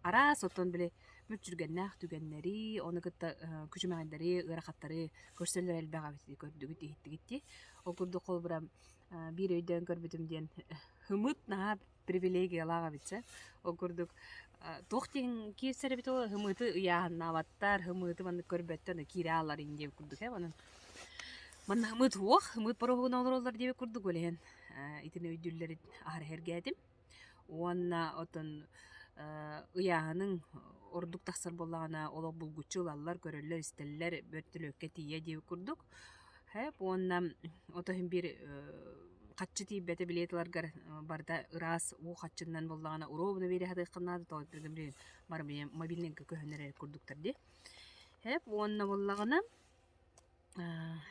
араас оттон били мүччүргэннээх түгэннэри, ону кытта күчүмэҕэйдэри, ыарахаттары көрсөллөр элбэх эбит көрдүгүт, иһиттигит дии. Ол курдук холобура биир өйдөөн көрбүтүм диэн һымыт наһаа привилегиялаах эбит сэ. Ол курдук туох диэн киирсэр эбит ол һымыты ыйааһыннаабаттар, һымыты маннык көрбөттөр, аны киирэ аалар ин диэбит курдук ээ. Онон манна һымыт суох, һымыт пороһугун олороллор диэбит курдук ол иһин итини өйдүүллэрин аһара сэргээтим. Уонна отон ыйааһыныҥ ордук тахсар буоллаҕына олох булгуччу ылаллар, көрөллөр-истэллэр, бөртөлүөккэ тиийэ диэбит курдук. Хэп уонна ото иһин биир хаччы тиийбэтэ билиэт ыларгар барыта ыраас уу хаччыннан буоллаҕына уруобуна биэрэ сатыаххын наада тоҕо бары мобильнайга көһөн эрэр курдуктар дии. Хэп уонна буоллаҕына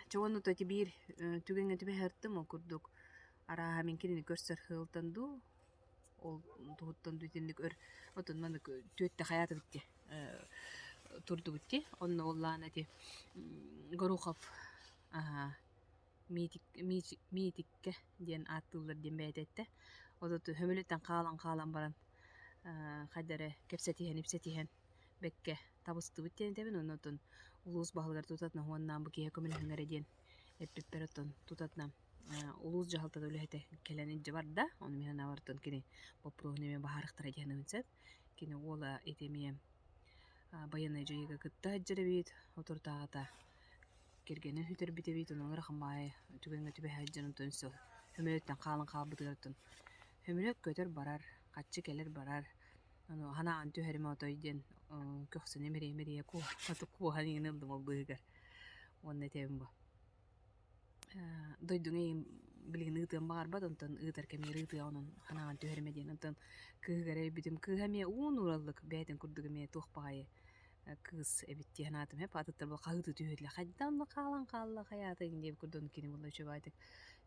чэ уонна то ити биир түгэҥҥэ түбэһэртим ол курдук арааһа мин кинини көрсөр сыалтан дуу ол туһуттан дуу итинник өр отон маннык түөттэ хайаатыбыт дии турдубут дии онно буоллаҕына ити Горохов аһаа Миитик Миитиккэ диэн ааттыыллар диэн бэйэтэ эттэ. Отут хөмөлүттэн хаалан-хаалан баран хайда эрэ кэпсэтиһэн-ипсэтиһэн бэккэ табыстыбыт диэн этэбин. Онно оттон улуус баһылыгар тутатына уоннаан бу киһи көмөлөһүҥ эрэ диэн эппиппэр оттон тутатына улуус дьаһалтата үлэһитэ кэлэн илдьэ барда. Ону мин санаабар оттон кини боппуруоһун эмиэ баһаарыахтара диэн сөп. Кини уола ити эмиэ. Байыаннай дьайыыга кытта сылдьар эбит, соторутааҕыта кэргэнин сүтэрбит эбит, онон ыарахан баҕайы түгэҥҥэ түбэһэ сылдьан онтон өссө сөмөлүөттэн хаалан хаалбытыгар оттон сөмөлүөт көтөр барар, хаччы кэлэр барар, ону санааҕын түһэримэ отой диэн көхсүнү имэрийэ-имэрийэ куоһан иҥин ыллым ол быыһыгар уонна этэбин бу дойдуҥ эйигин билигин ыытыан баҕарбат, онтон ыытар кэмигэр ыытыаҕын онон санааҕын түһэримэ диэн. Онтон кыыһыгар эрийбитим, кыыһа эмиэ уун уураллык бэйэтин курдук эмиэ туох баҕайы кыыс эбит дии санаатым ээ. Атыттар буолла хаһыытыы түһүөллэр, хайдах онно хаалан хаалла хайаатыҥ диэбит курдук кини буолла үчүгэйдик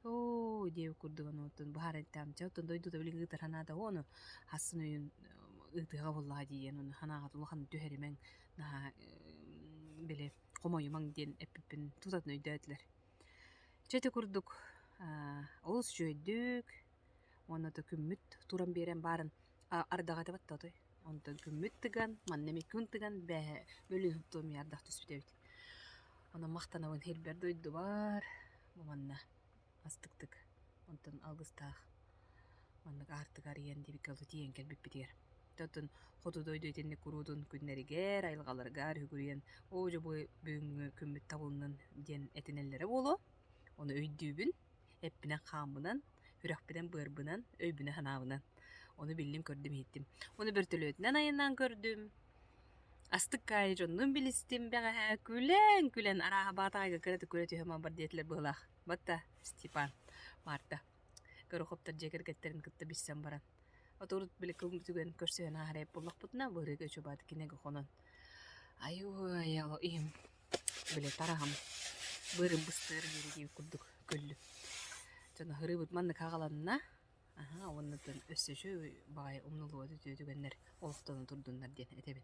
оо диэбит курдук ону оттон быһааран эттэҕим чэ оттон дойдута билигин ыытар санаата ону хассын өйүн ыытыаҕа буоллаҕа диэн ону санааҕыт улаханнык түһэримэҥ наһаа били хомойумаҥ диэн эппиппин тутатына өйдөөтүлэр. Чэ ити курдук олус үчүгэйдик уонна да күммүт туран биэрэн баарын ардаҕа этэ батта отой. Онтон күммүт тыган, манна эмиэ күн тыган бээһэ бөлүүн эмиэ ардах түспүт эбит. Онон махтанабын сирбэр дойдубар бу манна астыктык онтон алгыстаах маннык аартык арыйан диэбиккэ дылы тиийэн кэлбиппитигэр. Оттон хоту дойду итинник куруутун күннэригэр, айылҕаларыгар үгүрүйэн, оо дьэ бу бүгүҥҥү күммүт табылыннын диэн этинэллэрэ буолуо. Ону өйдүүбүн, эппинэн-хааммынан, сүрэхпинэн-быарбынан, өйбүнэн-санаабынан. Ону биллим, көрдүм, иһиттим. Ону бөртөлүөтүнэн айаннаан көрдүм. Астык аайы дьоннуун билистим бэҕэһээ күлэн-күлэн арааһа Баатаҕайга кыратык күлэ түһэн бар диэтилэр быһыылаах. Батта Степан, Марта Гороховтар дьиэ кэргэттэрин кытта билсэн баран Отурут били кыл түгэн көрсүһэн ааһар эбит буоллахпытына, быһырыыга үчүгэй кинигэ хонон айуу иһим били тараһам быарым быстыар диэри диэбит курдук күллүм. Дьоно һырыыбыт маннык аҕаланна аһаа уонна өссө үчүгэй баҕайы умнуллубат үтүө түгэннэр олохтоно турдуннар диэн этэбин.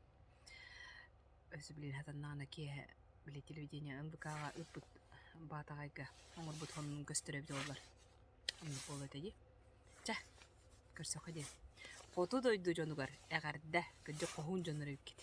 Өссө билигин хатаннаҕына киэһэ били телевидение НВК-ҕа ыыппыт Баатаҕайга оҥорбут хонугун көстөр эбит буоллар оннук буолуо этэ дии. Чэ, көрсөххө диэн. Хоту дойду дьонугар эҕэрдэ, кырдьык хоһуун дьоннор эбиккит.